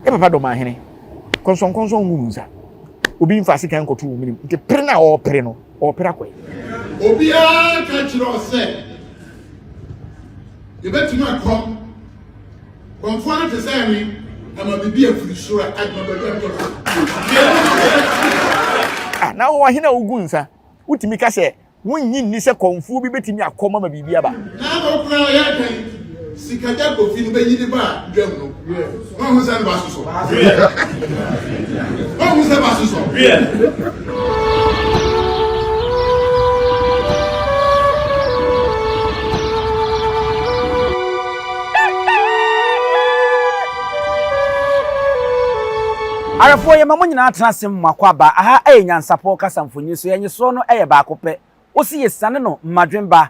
Yɛ papa Dɔmahene, kɔnsɔnkɔnsɔn ngu wo nsa. Obi mfa sekan nkɔto wo menem. Nti pere no a ɔrepere no, ɔrepere akɔ he? Obiara nka nkyerɛ wo sɛ yɛbɛtumi akɔ kɔmfoɔ no te sɛ me ama biribi afiri soro a adwuma baabi a metɔ so. Ah, na wo ɔhene a wogu nsa, wotumi ka sɛ Wonnye nni sɛ kɔmfoɔ bi bɛtumi akɔm ama biribi aba. Na ama koraa yɛ dɛn sikagya kofi no bɛyi ne ba dwam no wahu sɛ ne ba sosɔ wahu sɛ ba sosɔ. Awerɛfoɔ yɛma mo nyinaa tena ase mo akɔ aba aha ɛyɛ nyansapɔ kasa mfonyin so yɛn nyesoɔ no ɛyɛ baako pɛ Wose yɛsiane no mmadwemba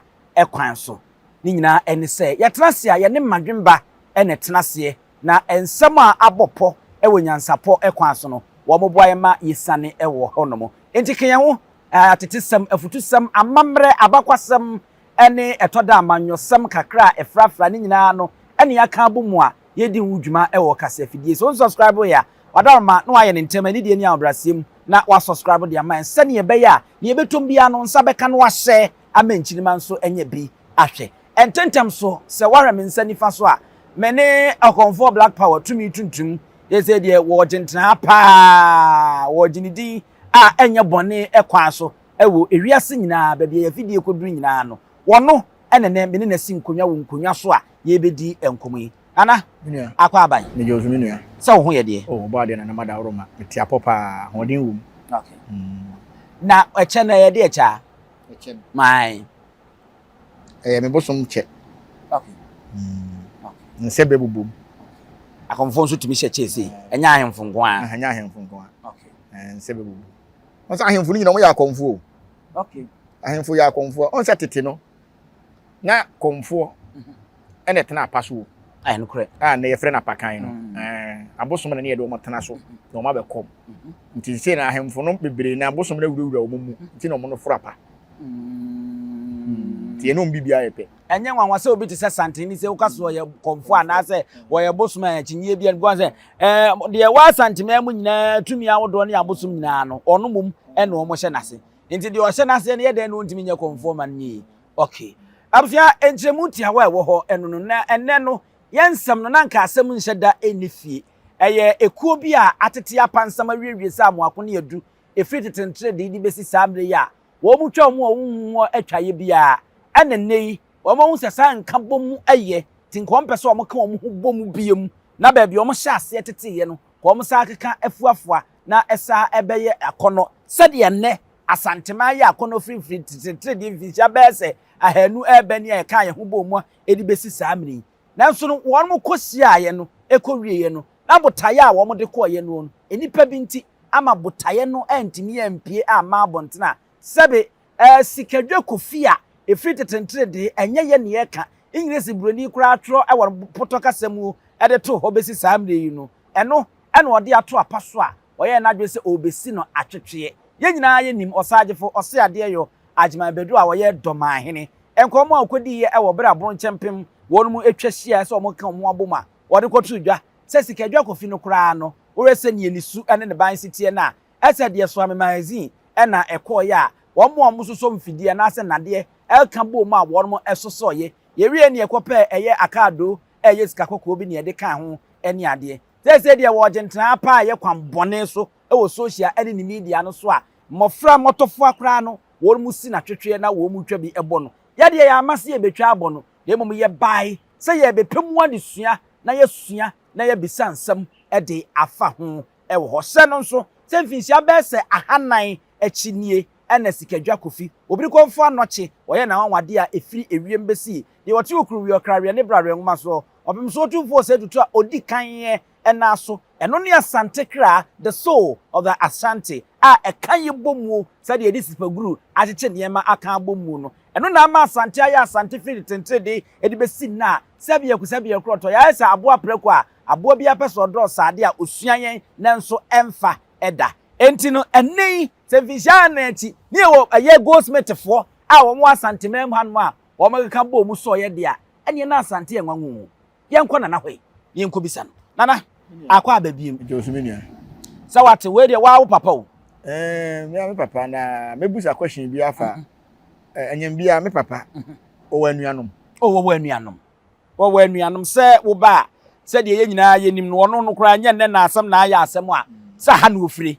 kwan so. Ne nyinaa ne sɛ, yɛtena ase a, yɛne mmadwemba na ɛtena aseɛ, na nsɛm a abɔ pɔ wɔ nyansapɔ kwan so no, wɔboa yɛn ma yɛsiane wɔ hɔnom. Enti ka yɛn ho, atetesɛm, afutusɛm, amammerɛ, abakwasɛm, ne ɛtɔ da a amanyɔsɛm kakra a ɛfrafra ne nyinaa no na yɛaka abɔ mu a yɛredi ho dwuma wɔ kasafidie so. Wonsɔskraiboeɛ a, w'adaworoma na woayɛ no ntɛm, anidie ne ahobrɛaseɛ mu. na wasɔskraibo de ama yɛn sɛnea ɛbɛyɛ a nea yɛbɛtɔm biara no nsa bɛka no ahyɛ ama nkyirimma nso anya bi ahwɛ. Ntɛmntɛm so, sɛ woahwɛ me nsa nifa so a, me ne Ɔkɔmfoɔ Black Power tumi tuntum, seesei deɛ wɔregye ntenaha paa, wɔregye ne din a ɛnyɛ bɔne kwan so wɔ ewiase nyinaa, baabi a yɛn afidie kɔduru nyinaa no, wɔno na ɛnnɛ me ne no asi nkonnwa wɔ nkonnwa so a yɛrebɛdi nkɔmmɔ yi. Nana, Me nua. akɔ aban. Megye wo so me nua. Sɛ wo ho yɛ deɛ. Oh, ɔbɔ adeɛ Nana Madaworoma. Mete apɔ paa, ahoɔden wɔ mu. Okay. Mm. Na ɛkyɛ no ɛyɛ deɛ kyɛ a? Ɛkyɛ no. Maae. Ɛyɛ me bosom kyɛ. Okay. Mm. Okay. Nsɛ bɛ bobom. Akɔmfoɔ nso tumi hyɛ kyɛ sei. Ɛnyɛ ahemfo nko ara. Ɛnyɛ ahemfo nko ara. Okay. Nsɛ bɛ bobom. Wɔn sɛ ahemfo no nyinaa wɔyɛ akɔmfoɔ o. Okay. Ahemfo yɛ akɔmfoɔ. Wɔn sɛ tete no. na kɔmfoɔ ɛna ɛtena apa so o. Ɛyɛ nokorɛ. A na yɛfrɛ no apakan no. Mm. Abosom na ne yɛde wɔn tena so na wɔn abɛkɔm. Mm-hmm. Nti sɛ na ahemfo no bebree na abosom no awurawura wɔn mu nti na wɔn no foro apa. Mm. Nti ɛne wɔn biribiara yɛ pɛ. Ɛnyɛ nwanwa sɛ obi te sɛ Santene sɛ woka so ɔyɛ kɔmfoɔ anaasɛ wɔyɛ bosom a akyinnyeɛ bi because sɛ ɛɛ deɛ ɛwɔ Asanteman mu nyinaa tumi ahodoɔ ne abosom nyinaa no ɔno mmom ɛna wɔn hyɛ n'ase. Nti deɛ ɔhyɛ n'aseɛ no yɛ dɛn na ɔntumi nyɛ kɔmfoɔ ma no nyɛ yie? Okay. Abusua, nkyerɛmu tiawa a ɛwɔ hɔ ɛno no, na ɛnnɛ no, yɛn nsɛm no, na anka asɛm nhyɛ da nni fie. Ɛyɛ ekuo bi a atete apansam awiewie sɛ amoako ne adu, ɛfiri tete nteredee de bɛsi saa mmerɛ yi a wɔtwa wɔn a wɔnhu ho atwaeɛ biara. Ɛna nnɛ yi, wɔahu sɛ saa nkabom yɛ, nti nka wɔmpɛ sɛ wɔka wɔn ho bɔ mu bio, na baabi a wɔhyɛ aseɛ teteeɛ no, nka wɔsan keka afuafua na ɛsan bɛyɛ akɔnnɔ sɛdeɛ nnɛ Asanteman yɛ akɔnnɔ firi mfiri mfinhyia bɛyɛ sɛ ahanu reba ni a yɛkaa yɛn ho bɔɔ mu de bɛsi saa mmerɛ yi. Nanso no, wɔn kɔhyiaeɛ no kɔwieeɛ no, na botaeɛ a wɔde kɔeɛ no no, nnipa bi nti ama botaeɛ no antumi ampue amma abɔntene a sɛbe ɛɛ sikadwa kofi a ɛfiri tete nteredee, ɛnyɛ yɛn na yɛreka, Engiresi buroni koraa twerɛ wɔ potɔ kasa mu de too hɔ bɛsi saa mmerɛ yi no, ɛno na ɔde ato apa so a ɔyɛɛ n'adwene sɛ ɔrebɛsi no atwetweɛ. Yɛn nyinaa yɛnim Ɔsaagyefo Ɔseadeɛyɔ Agyeman Badu a ɔyɛ Dɔmanhene. Nkɔmmɔ a ɔkɔdiiɛ wɔ berɛ a Bronkyɛmpem wɔnom atwa hyiaeɛ sɛ wɔreka wɔn ho abom a wɔde kɔtoo dwa sɛ Sikadwa Kofi no koraa no, wohwɛ sɛdeɛ ne su ne ne ban si teɛ no a, ɛsɛ deɛ Soame Magazine na ɛkɔeɛ a wɔn a wɔsosɔ mfidie anaasɛ nnadeɛ reka boom a wɔnom sosɔeɛ. Yɛwieɛ no yɛkɔpɛɛ ɛyɛ akaadoo a ɛyɛ sika kɔkɔɔ bi na yɛde kaa ho ne adeɛ. Seesei deɛ wɔregye ntenaa paa a ɛyɛ kwan bɔne so wɔ social ne ne media no so a mmɔfra mmɔtɔfoa koraa no wɔn si no atwetweɛ na wɔn twa bi bɔ no. Yɛ deɛ yɛamma sɛ yɛbɛtwa abɔ no na mmom yɛbae sɛ yɛrebɛpɛ mu adesua na yɛasua na yɛabisa nsɛm de afa ho wɔ hɔ. Hyɛ no nso sɛ mfinhyia bɛyɛ sɛ ahanan akyi nie na Sikadwa Kofi Obirikɔmfoɔ Anɔkye ɔyɛɛ n'anwanwadeɛ a ɛfiri ewiem bɛsii deɛ ɔte Okuruweɛ Ɔkraweɛ ne Braweɛ nwoma soɔ Ɔpemsoɔ Otumfoɔ Osei Tutu a ɔdi kan nan so. Ɛno ne Asante kra, the soul of the Ashanti, a ɛka yɛ bɔ muo sɛdeɛ yɛde sipaguru akyekye nneɛma aka abɔ muo no. Ɛno na ama Asante ayɛ Asante firi tetenterede de bɛsi nnɛ a sɛbeɛ ku sɛbeɛ korɔtɔ. Yɛayɛ sɛ aboa prako a aboa biara pɛ sɛ ɔdorɔ sradeɛ a ɔsua yɛn nanso ɛmfa da. Enti no ɛnnɛ yi sɛ mfinhyia anan akyi ne yɛwɔ ɛyɛ goldsmithfoɔ a wɔn wɔ Asanteman mu hanom a wɔkeka bɔɔ mu sɔeɛ deɛ a, ɛneɛ na Asante yɛ nwanwa o. Yɛnkɔ Nana hɔ yi na yɛnkɔbisa no. Nana! Akɔ aba biem. Sɛ wate wei deɛ waa wo papa o. Ɛɛ me papa na mebusa question bi afa ɛnyɛm bi a me papa ɔwɔ anuanom. Ɔwɔ anuanom. Wɔwɔ anuanom sɛ wo ba a sɛdeɛ yɛn nyinaa yɛnim no ɔno no koraa nyɛ nnɛ na asɛm na ayɛ asɛm a sɛ ha na ofire.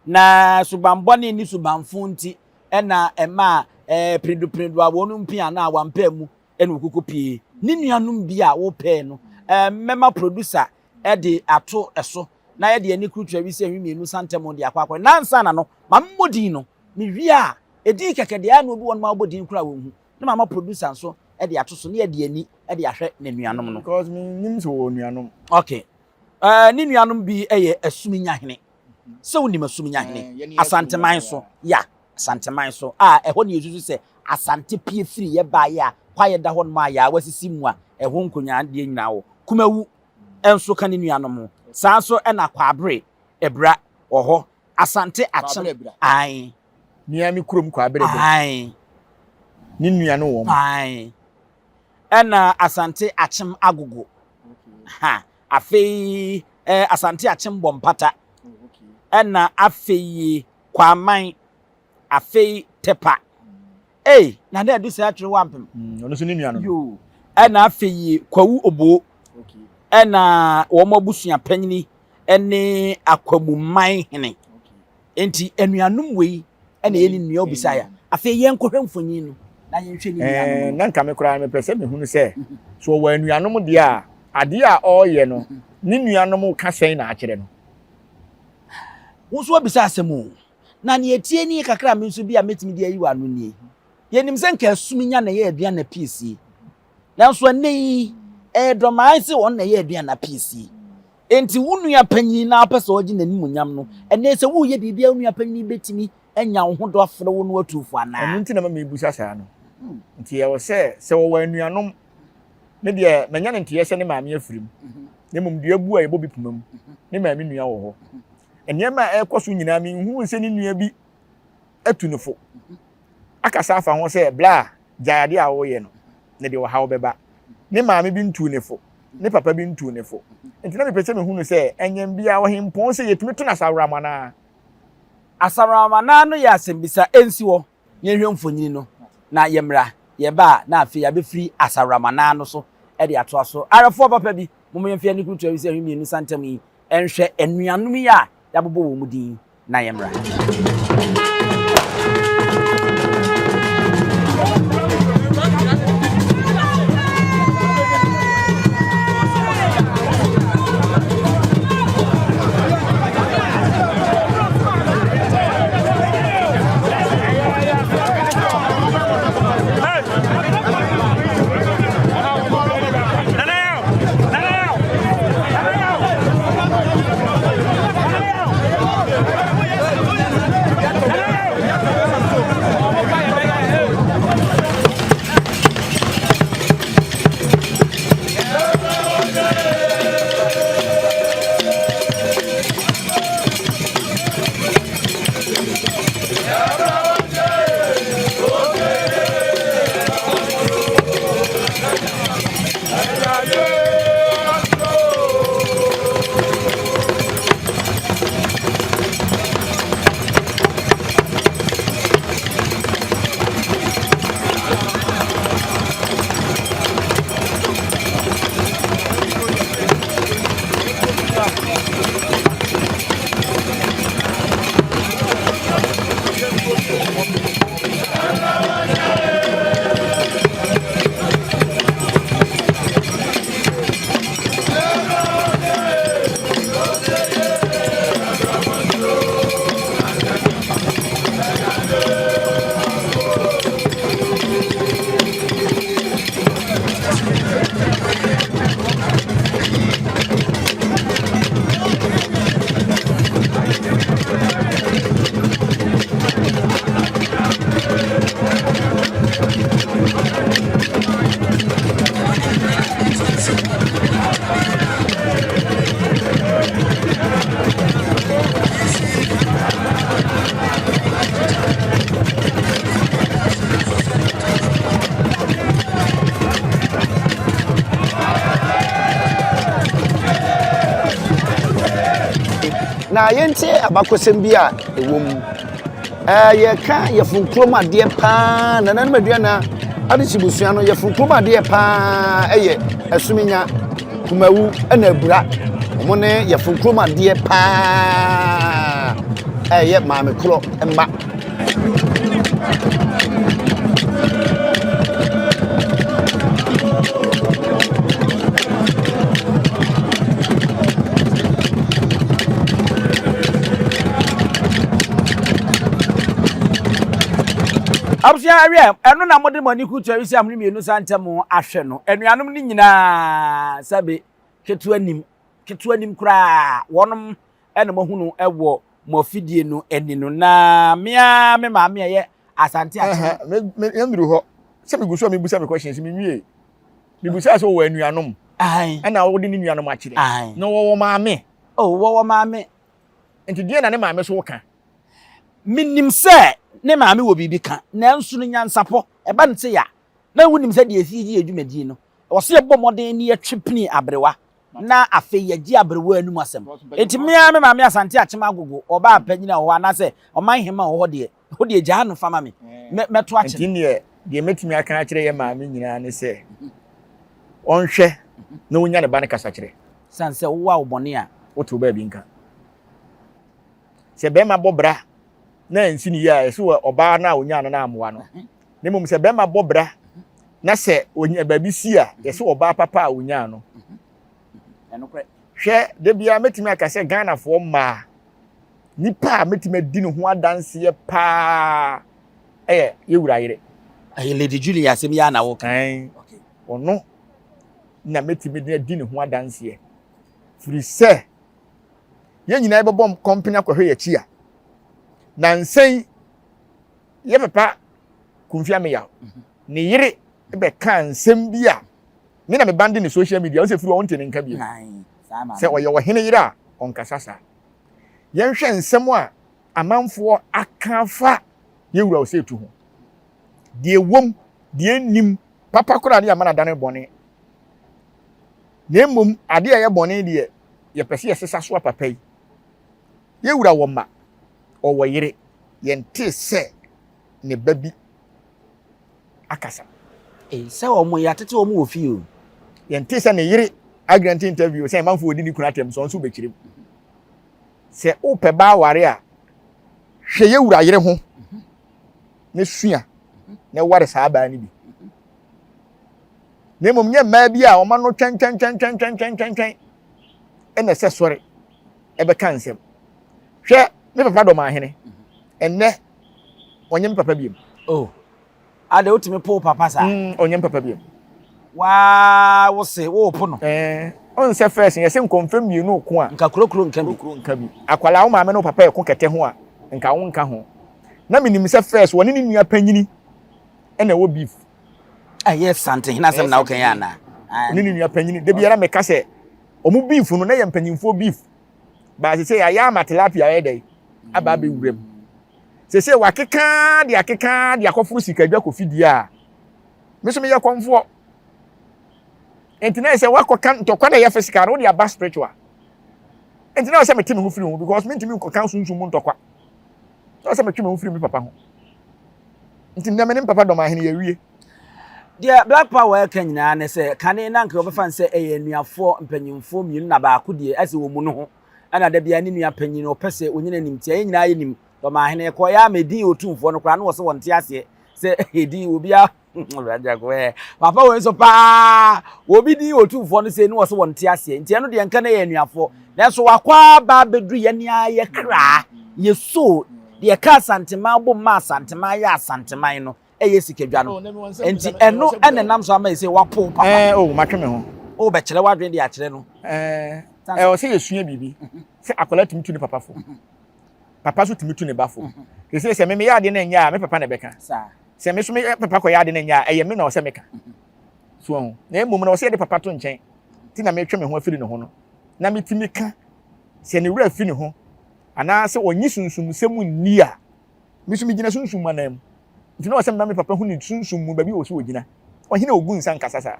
Na subanbɔne ne subanfo nti ɛna ɛma ɛɛ piredopiredo a wɔn mpia na wampɛ mu ɛna okoko pie. Ne nuanom bi a wopɛɛ no ɛɛ mɛma producer ɛde ato ɛso na yɛde ani kurutua wi sɛ hwi mmienu santam de akɔ akɔ. Nansa na no ma mmɔ din no mewie a edin kɛkɛ deɛ ɛna obi wɔn ma ɔbɔ din koraa wɔn hu na mama producer nso de ato so na yɛde ani de ahwɛ n'anuanom no. Because menim sɛ wɔwɔ nuanom. Okay. Ne nuanom bi yɛ Asuminyahene. Sɛ wonim Asuminyahene, Asanteman so, ya, Asanteman so, a ɛhɔ ne yɛsusu sɛ Asante pie firi yɛ baeɛ a kwaeɛ da hɔ nom a yɛa wasisi mu a ɛhɔ nkonyaa deɛ nyinaa wɔ. Kumawu nso ka ne nuanom ho. Saa nso na Kwaabere Abira wɔ hɔ. Asante Akyem, ae. Nua me kurom Kwaabere Abira. Ae. Ne nua no wɔm. Ae. Ɛna Asante Akyem Agogo. Ha. Afei eh, Asante Akyem bɔ mpata. Ɛna afei Kwaman. Afei Tepa. Ei, na na ɛde saa atwere wampem. Ɔno nso ne nua no. Yoo. Ɛna afei Kwawu Oboo. Ɛna wɔn abusua panyini ne Akwamuman hene. Enti anuanom wei ɛna ɛyɛ ne nua obisa ya. Afei yɛnkɔhwɛ mfonyin no na yɛnhwɛ ne nuanom no. Na nka me koraa mepɛ sɛ mehunu sɛ so ɔwɔ anuanom deɛ a adeɛ a ɔreyɛ no ne nuanom ka sɛn na akyerɛ no. Wo nso wabisa asɛm o. Na nea etie nie kakra a me nso bi a mɛtumi de ayi w'ano nie. Yɛnim sɛ nka asum nya na ɛyɛ aduan na piesie. Nanso ɛnnɛ yi, ɛyɛ dɔmaa sɛ wɔn na ɛyɛ aduan na piesie. Enti wo nua panyin na wopɛ sɛ ɔgye n'animuonyam no, ɛnnɛ sɛ woreyɛ biribi a wo nua panyin betumi anya wo ho dɔ afrɛ wo no atu fo anaa? Ɛno nti na ma mebisa saa no. Nti ɛwɔ sɛ, sɛ wɔwɔ anuanom, me deɛ manya ne nteɛ sɛ ne maame afiri mu, na mmom dua bu a yɛbɔ bi poma mu, ne maame nua wɔ hɔ. Nneɛma a ɛrekɔ so nyinaa, menhuu sɛ ne nua bi atu no fo akasa afa ho sɛ, Bla, gyae adeɛ a woreyɛ no, na deɛ ɔhaw bɛba. Ne maame bi ntuu ne fo, ne papa bi ntuu ne fo. Nti na mepɛ sɛ mehu no sɛ, ɛnyɛn biara ɔhempɔn sɛ yɛtumi to no asaworam anaa? Asaworam anaa no yɛ asɛmbisa. Ɛnsi hɔ na yɛnhwɛ mfonini no na yɛmmra. Yɛba a, na afei yɛabɛfiri asaworam anaa no so de atoa so. Awerɛfoɔ papa bi, momma yɛmfa yɛn ani kurutu awisi ahwi mmienu ntam yi nhwɛ anuanom yi a yɛabobɔ wɔn din yi na yɛmmra. Na yɛntie abakɔsɛm bi a ɛwɔ mu. Ɛɛ yɛka yɛfunu kurom adeɛ paa nananom aduana adehye busua no yɛfunu kurom adeɛ paa ɛyɛ ɛsominya kumawu ɛna abura wɔn ne yɛfunu kurom adeɛ paa ɛyɛ maame korɔ mma. Abusua awiɛ, ɛno na mode mo ani kutu awisi ahene mmienu sa ntam ahwɛ no. Anuanom no nyinaa sɛbe ketewa nim, ketewa nim koraa, wɔnom ɛna moahunu wɔ mo afidie no ani no. Na me ara me maame a ɛyɛ Asante Akyem. Me yɛnduru hɔ sɛ megu so a mebusa me questions menwie. Mebusa sɛ wɔwɔ anuanom. Ɛna wode ne nuanom akyerɛ. Na wɔwɔ maame. Oh, wɔwɔ maame. Nti deɛ na ne maame so ka? Menim sɛ ne maame wɔ biribi ka, nanso no nyansapɔ, ɛba no sɛ ya, na wonim sɛ deɛ ɛsi gye yɛ dwumadie no, ɛwɔ sɛ yɛbɔ mmɔden ne yɛtwe pini aberewa na afei yɛgye aberewa anum asɛm. Enti me ara me maame Asante Akyem Agogo, ɔbaa panyin a ɔwɔ hɔ anaasɛ ɔman hemma a ɔwɔ hɔ deɛ, wo deɛ gyaa no fa ma me, mɛto akyene. Enti neɛ, deɛ mɛtumi aka akyerɛ yɛ maame nyinaa ne sɛ, ɔnhwɛ na ɔnya ne ba no kasakyerɛ. Sane sɛ wowa wo bɔne a. Wote wo baabi nka. Sɛ bɛrima bɔ bra na ansi no yie a, yɛse wɔ ɔbaa no a ɔnyaa no no ammoa no. Na mmom sɛ bɛrima bɔ bra na sɛ ɔnya baabi si a, yɛse ɔbaa papa a ɔnyaa no. Hwɛ, da biara mɛtumi aka sɛ Ghanafoɔ mmaa, nipa a mɛtumi adi ne ho adanseɛ paa ɛyɛ yɛwura yere. Ɛyɛ Lady Julie asɛm yi ara na woka. Ɔno na mɛtumi de adi ne ho adanseɛ. Firi sɛ, yɛn nyinaa yɛbɛbɔ kɔmpene akɔhwɛ yɛn akyi a, nansa yi yɛ papa Kumfi Ameyaw ne yere bɛkaa nsɛm bi a me na me bande ne social media ɔsɛ firi ɔnte ne nka bio sɛ ɔyɛ ɔhene yere a ɔnkasa saa. Yɛnhwɛ nsɛm a amanfoɔ aka afa yɛwura Osei-Tutu ho. Deɛ ɛwom, deɛ ɛnnim, papa koraa ne yɛama no adane bɔne. Na mmom adeɛ a ɛyɛ bɔne deɛ yɛpɛ sɛ yɛsesa so papa yi. Yɛn wura wɔ mma, ɔwɔ yere, yɛntee sɛ ne ba bi akasa. Ei, sɛ wɔn yɛatete wɔn wɔ fie o. Yɛntee sɛ ne yere agrante interview sɛ amanfoɔ ɔdi ne kunu atɛm sɛ ɔno nso bɛkyerɛ mu. Sɛ wopɛ ba aware a, hwɛ yɛ wura yere ho na sua na ware saa baa no bi. Na mmom nyɛ mmaa bi a wɔn ano twɛntwɛntwɛntwɛntwɛntwɛn ɛna ɛsɛ sɔre ɛbɛka nsɛm. Hwɛ me papa dɔm ahene ɛnnɛ ɔnyɛ me papa biom. Oh, ade wotumi po papa saa? Mm, ɔnyɛ me papa biom. Waa wo se wo po no. Eh, ɔn sɛ first yɛsɛ nkɔmfɛ mmienu ko a. Nka kurokuro nka bi. Kurokuro nka bi. Akwadaa wo maame ne wo papa ɛko kɛtɛ ho a, nka wo nka ho. Na menim sɛ first wɔne ne nua panyini ɛna ɛwɔ beef. Ɛyɛ Santehene asɛm na woka yi anaa? Ɔne ne nua panyini. Da biara meka sɛ wɔn beef no na yɛ mpanyinfoɔ beef. Baa sese yɛayɛ ama tilapia ayɛ dɛ aba abɛwura mu. Sese wakeka de akeka de akɔforo sikadwa kofi die a me nso meyɛ kɔmfoɔ. Nti na yɛ sɛ wakɔka ntɔkwa na ɛyɛ physical no wode aba spiritual. Nti na sɛ mete me ho firi ho because mentumi nkɔka sunsum mu ntɔkwa. Na sɛ metwe me ho firi me papa ho. Nti nnɛ me ne me papa dɔm ahene yɛawie. Deɛ Black Power ɛka nyinaa ne sɛ kane na anka wɔbɛfa no sɛ ɛyɛ anuafoɔ mpanyinfoɔ mmienu na baako deɛ ɛsɛ wɔn mu no ho ɛna da biara ne nua panyin no ɔpɛ sɛ ɔnyina animtia yɛn nyinaa yɛnim dɔm ahene ɛkɔeɛ ara ma ɛdin otumfoɔ no koraa na wɔsɛ wɔnte aseɛ sɛ ɛdin obiara Papa wei nso paa obi din otumfoɔ no sei ne wɔ so wɔn te aseɛ nti ɛno deɛ nka ne yɛ anuafoɔ nanso wakɔ aba abɛduru yɛn ne yɛ kra yɛ so deɛ ɛka asanteman bom ma asanteman yɛ asanteman no ɛyɛ sikadwa no nti ɛno ɛna nam so ama yɛ sɛ wapo papa. Ɛɛ o matwe me ho. O bɛkyerɛ wadwene de akyerɛ no. Ɛɛ ɛwɔ sɛ yɛsua biribi sɛ akwadaa tumi tu ne papa fo papa so tumi tu ne ba fo sɛ sɛ meme yɛ adeɛ no ɛnyɛ a me papa na ɛbɛka Sɛ me nso me papa kɔyɛ ade na ɛnyɛ a, ɛyɛ me na ɔsɛ meka. So ɔho. Na mmom na ɔsɛ yɛde papa to nkyɛn. Ti na metwe me ho afiri ne ho no. Na metumi ka sɛ ne werɛ afi ne ho anaasɛ ɔnye sunsumsɛm nni a, me nso megyina sunsum mu anan mu. Nti na ɔsɛ mema me papa hu ne sunsum mu baabi a ɔsɛ ɔgyina. Ɔhene a ɔgu nsa nkasa saa.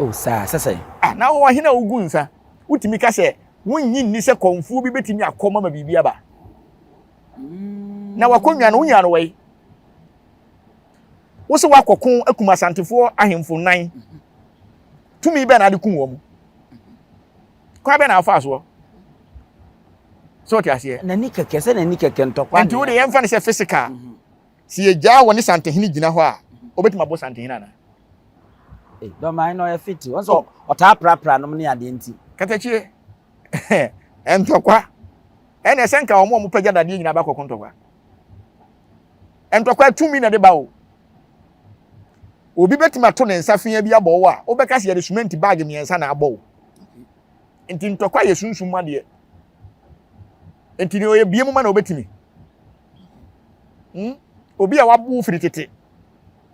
Oh, saa, sɛ sɛn? Ah, na ɔhene a ɔgu nsa, wotumi ka sɛ. Wonnye nni sɛ kɔmfoɔ bi bɛtumi akɔm ama biribi aba. Na wakɔnwa no, wonya no wai. Wo sɛ woakɔko akum Asantefoɔ ahemfo nan. Tumi bɛn na ade kum wɔn? Kwan bɛn na wofaa soɔ? Sɛ wote aseɛ? N'ani kɛkɛ sɛ n'ani kɛkɛ ntɔkwa. Nti wo de yɛmfa no sɛ physical. Sɛ yɛgyaa wɔ ne Santehene gyina hɔ a, wobɛtumi abɔ Santehene anaa? Dɔmahene ɔyɛ fit. Wɔn sɛ ɔtaa prapra nom ne adeɛ nti. Katakyie, ntɔkwa. Ɛna ɛsɛ nka wɔn a wɔpagya dadeɛ nyinaa bɛkɔko ntɔkwa. Ntɔkwa tumi na ɛde ba o. Obi bɛtumi ato ne nsa fia bi abɔ wo a, wobɛka sɛ yɛde sumɛnti baage mmiɛnsa na abɔ wo. Nti ntɔkwa yɛ sunsum mu adeɛ. Nti deɛ ɔyɛ bie mu ma na ɔbɛtumi. Hmm? Obi a wabo wo firi tete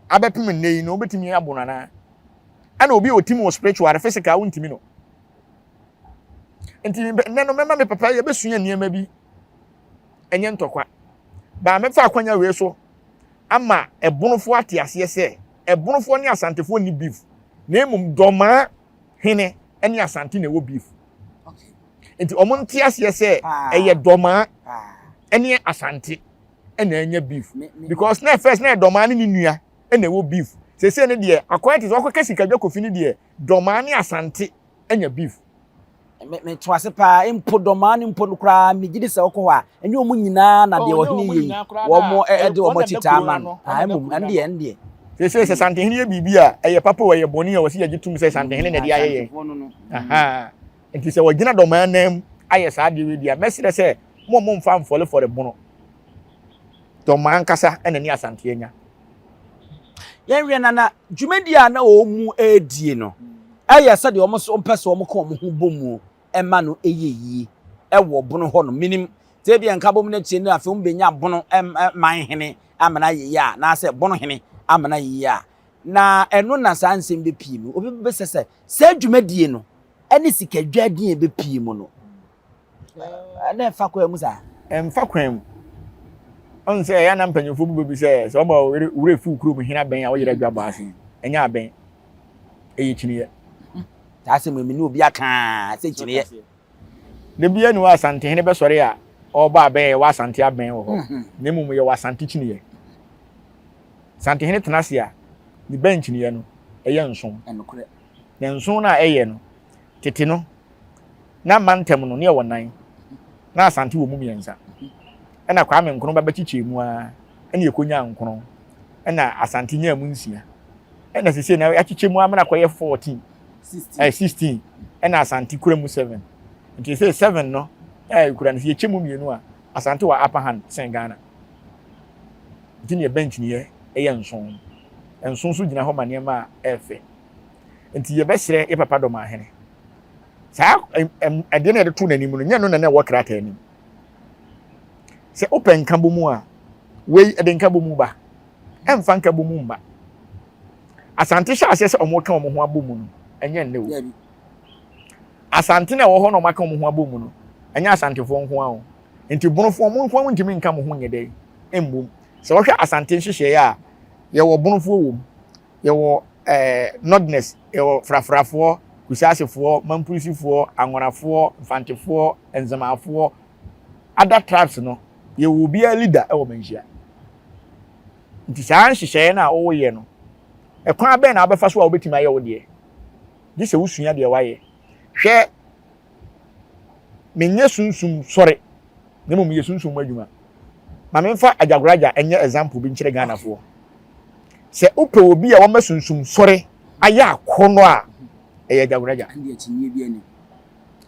abɛpem nnɛ yi no, wobɛtumi abo no anaa? Ɛna obi a ɔtim wɔ spiritual ne physical wontumi no. Nti nnɛ no mɛma me papa yɛbɛsua nneɛma bi ɛnyɛ ntɔkwa. Baa mɛfa akwanya wei so ama ɛbonofoɔ ate aseɛ sɛ ɛbonofoɔ ne asantefoɔ nni beef na mmom dɔmaa hene ne asante na ɛwɔ beef. Nti wɔn nte aseɛ sɛ ɛyɛ dɔmaa ne asante na anya beef because na first na dɔmaa ne ne nua na ɛwɔ beef. Sese ne deɛ akɔyɛ te sɛ ɔkɔka sikadwa kofi ne deɛ dɔmaa ne asante anya beef. Me me to ase paa mpo dɔmaa no mpo no koraa megye di sɛ wokɔ hɔ a ɛnyɛ wɔn nyinaa na deɛ oh, ɔhene yɛ yi wɔn ɛde wɔn akyi taa ma no ah mmom ɛno deɛ ɛno deɛ. Sese sɛ santehene yɛ biribi a ɛyɛ papa o ɛyɛ bɔne a wɔsi yɛgye tum sɛ santehene na ɛde ayɛ yɛn. Nti sɛ wɔgyina dɔmaa nan mu ayɛ saa adeɛ wei deɛ a mɛsrɛ sɛ mo a momfa mfɔlefɔle bono dɔmaa ankasa ɛna ne asante anya. Yɛnhwɛ nana dwumadi a na wɔn mu redie no ɛyɛ sɛdeɛ wɔn nso mpɛ sɛ wɔn ka wɔn ho bɔ mu ɛma no ɛyɛ yie ɛwɔ bono hɔ nom menim sɛ ebi nka bom no akyire no afei wɔn bɛnya bono man hene amena ayɛ yie a naasɛ bono hene amena ayɛ yie a na ɛno na saa nsɛm bɛpie mu obi bɛsɛ sɛ saa dwumadie no ɛne sikadwa din a ɛbɛpie mu no na ɛmfa kwan mu saa. Ɛmfa kwan mu. Ɔn sɛ ɛyɛ na mpanyinfoɔ bi bɛbi sɛ sɛ ɔma werɛ fi kurom hene abɛn a woyerɛ adwa bɔ ase. Ɛnyɛ abɛn. Ɛyɛ kyiniiɛ. Saa asɛm yi me ne obi aka sɛ kyiniiɛ. Da biara ni hɔ a Asantehene bɛsɔre a ɔrebɔ abɛn a yɛwɔ Asante abɛn wɔ hɔ. Mhm. Na mmom yɛwɔ Asante kyiniiɛ. Santehene tena ase a ne bɛn kyiniiɛ no ɛyɛ nson. Na nson no a ɛyɛ no tete no na mantam no ne ɛwɔ nan na Asante wɔ mu mmiɛnsa. Ɛna Kwame Nkrumah ba bɛkyekyɛɛ mu ara ɛna yɛkɔnyaa nkron ɛna Asante nyaa mu nsia. Ɛna sese na yɛakyekyɛ mu amena kɔyɛ 14 ɛɛ 16 ɛna Asante kura mu 7. Nti sɛ 7 no ɛɛ kura no sɛ yɛkyɛ mu mmienu a Asante wɔ upper hand sen Ghana. Nti ne yɛbɛnkyiniiɛ ɛyɛ nson. Nson nso gyina hɔ ma nneɛma a ɛɛfɛ. Nti yɛbɛsrɛ yɛ papa Dɔmahene saa ɛdeɛ na yɛde to n'anim no nyɛ no na na ɛwɔ krataa anim sɛ wopɛ nkabɔ mu a wei ɛde nkabɔ mu ba ɛmfa nkabɔ mu mma asante hyɛ aseɛ sɛ wɔn ka wɔn ho abɔ mu no ɛnyɛ nnɛ o asante na ɛwɔ hɔ na wɔn aka wɔn ho abɔ mu no ɛnyɛ asantefoɔ nko ara o nti bonofoɔ wɔn nko ara ntumi nka mo ho nyɛ dɛ mbom sɛ wɔhwɛ asante nhyehyɛeɛ a yɛwɔ bonofoɔ wɔ mu Yɛwɔ ɛɛ Northerners, yɛwɔ Frafrafoɔ, Kusasefoɔ, Mampurisifoɔ, Anwonafoɔ, Mfantefoɔ, Nzemafoɔ, other tribes no, yɛwɔ obiara leader wɔ Manhyia. Nti saa nhyehyɛeɛ no a woyɛ no, ɛkwan bɛn na wobɛfa so a wobɛtumi ayɛ wo deɛ? Gye sɛ wosua deɛ wayɛ. Hwɛ, menyɛ sunsum sɔre, na mmom meyɛ sunsum mu adwuma. Ma memfa Agyagoragya nyɛ example bi nkyerɛ Ghanafoɔ. Sɛ wopɛ obi a wama sunsum sɔre ayɛ akɔnnɔ a, ɛyɛ Agyagoragya.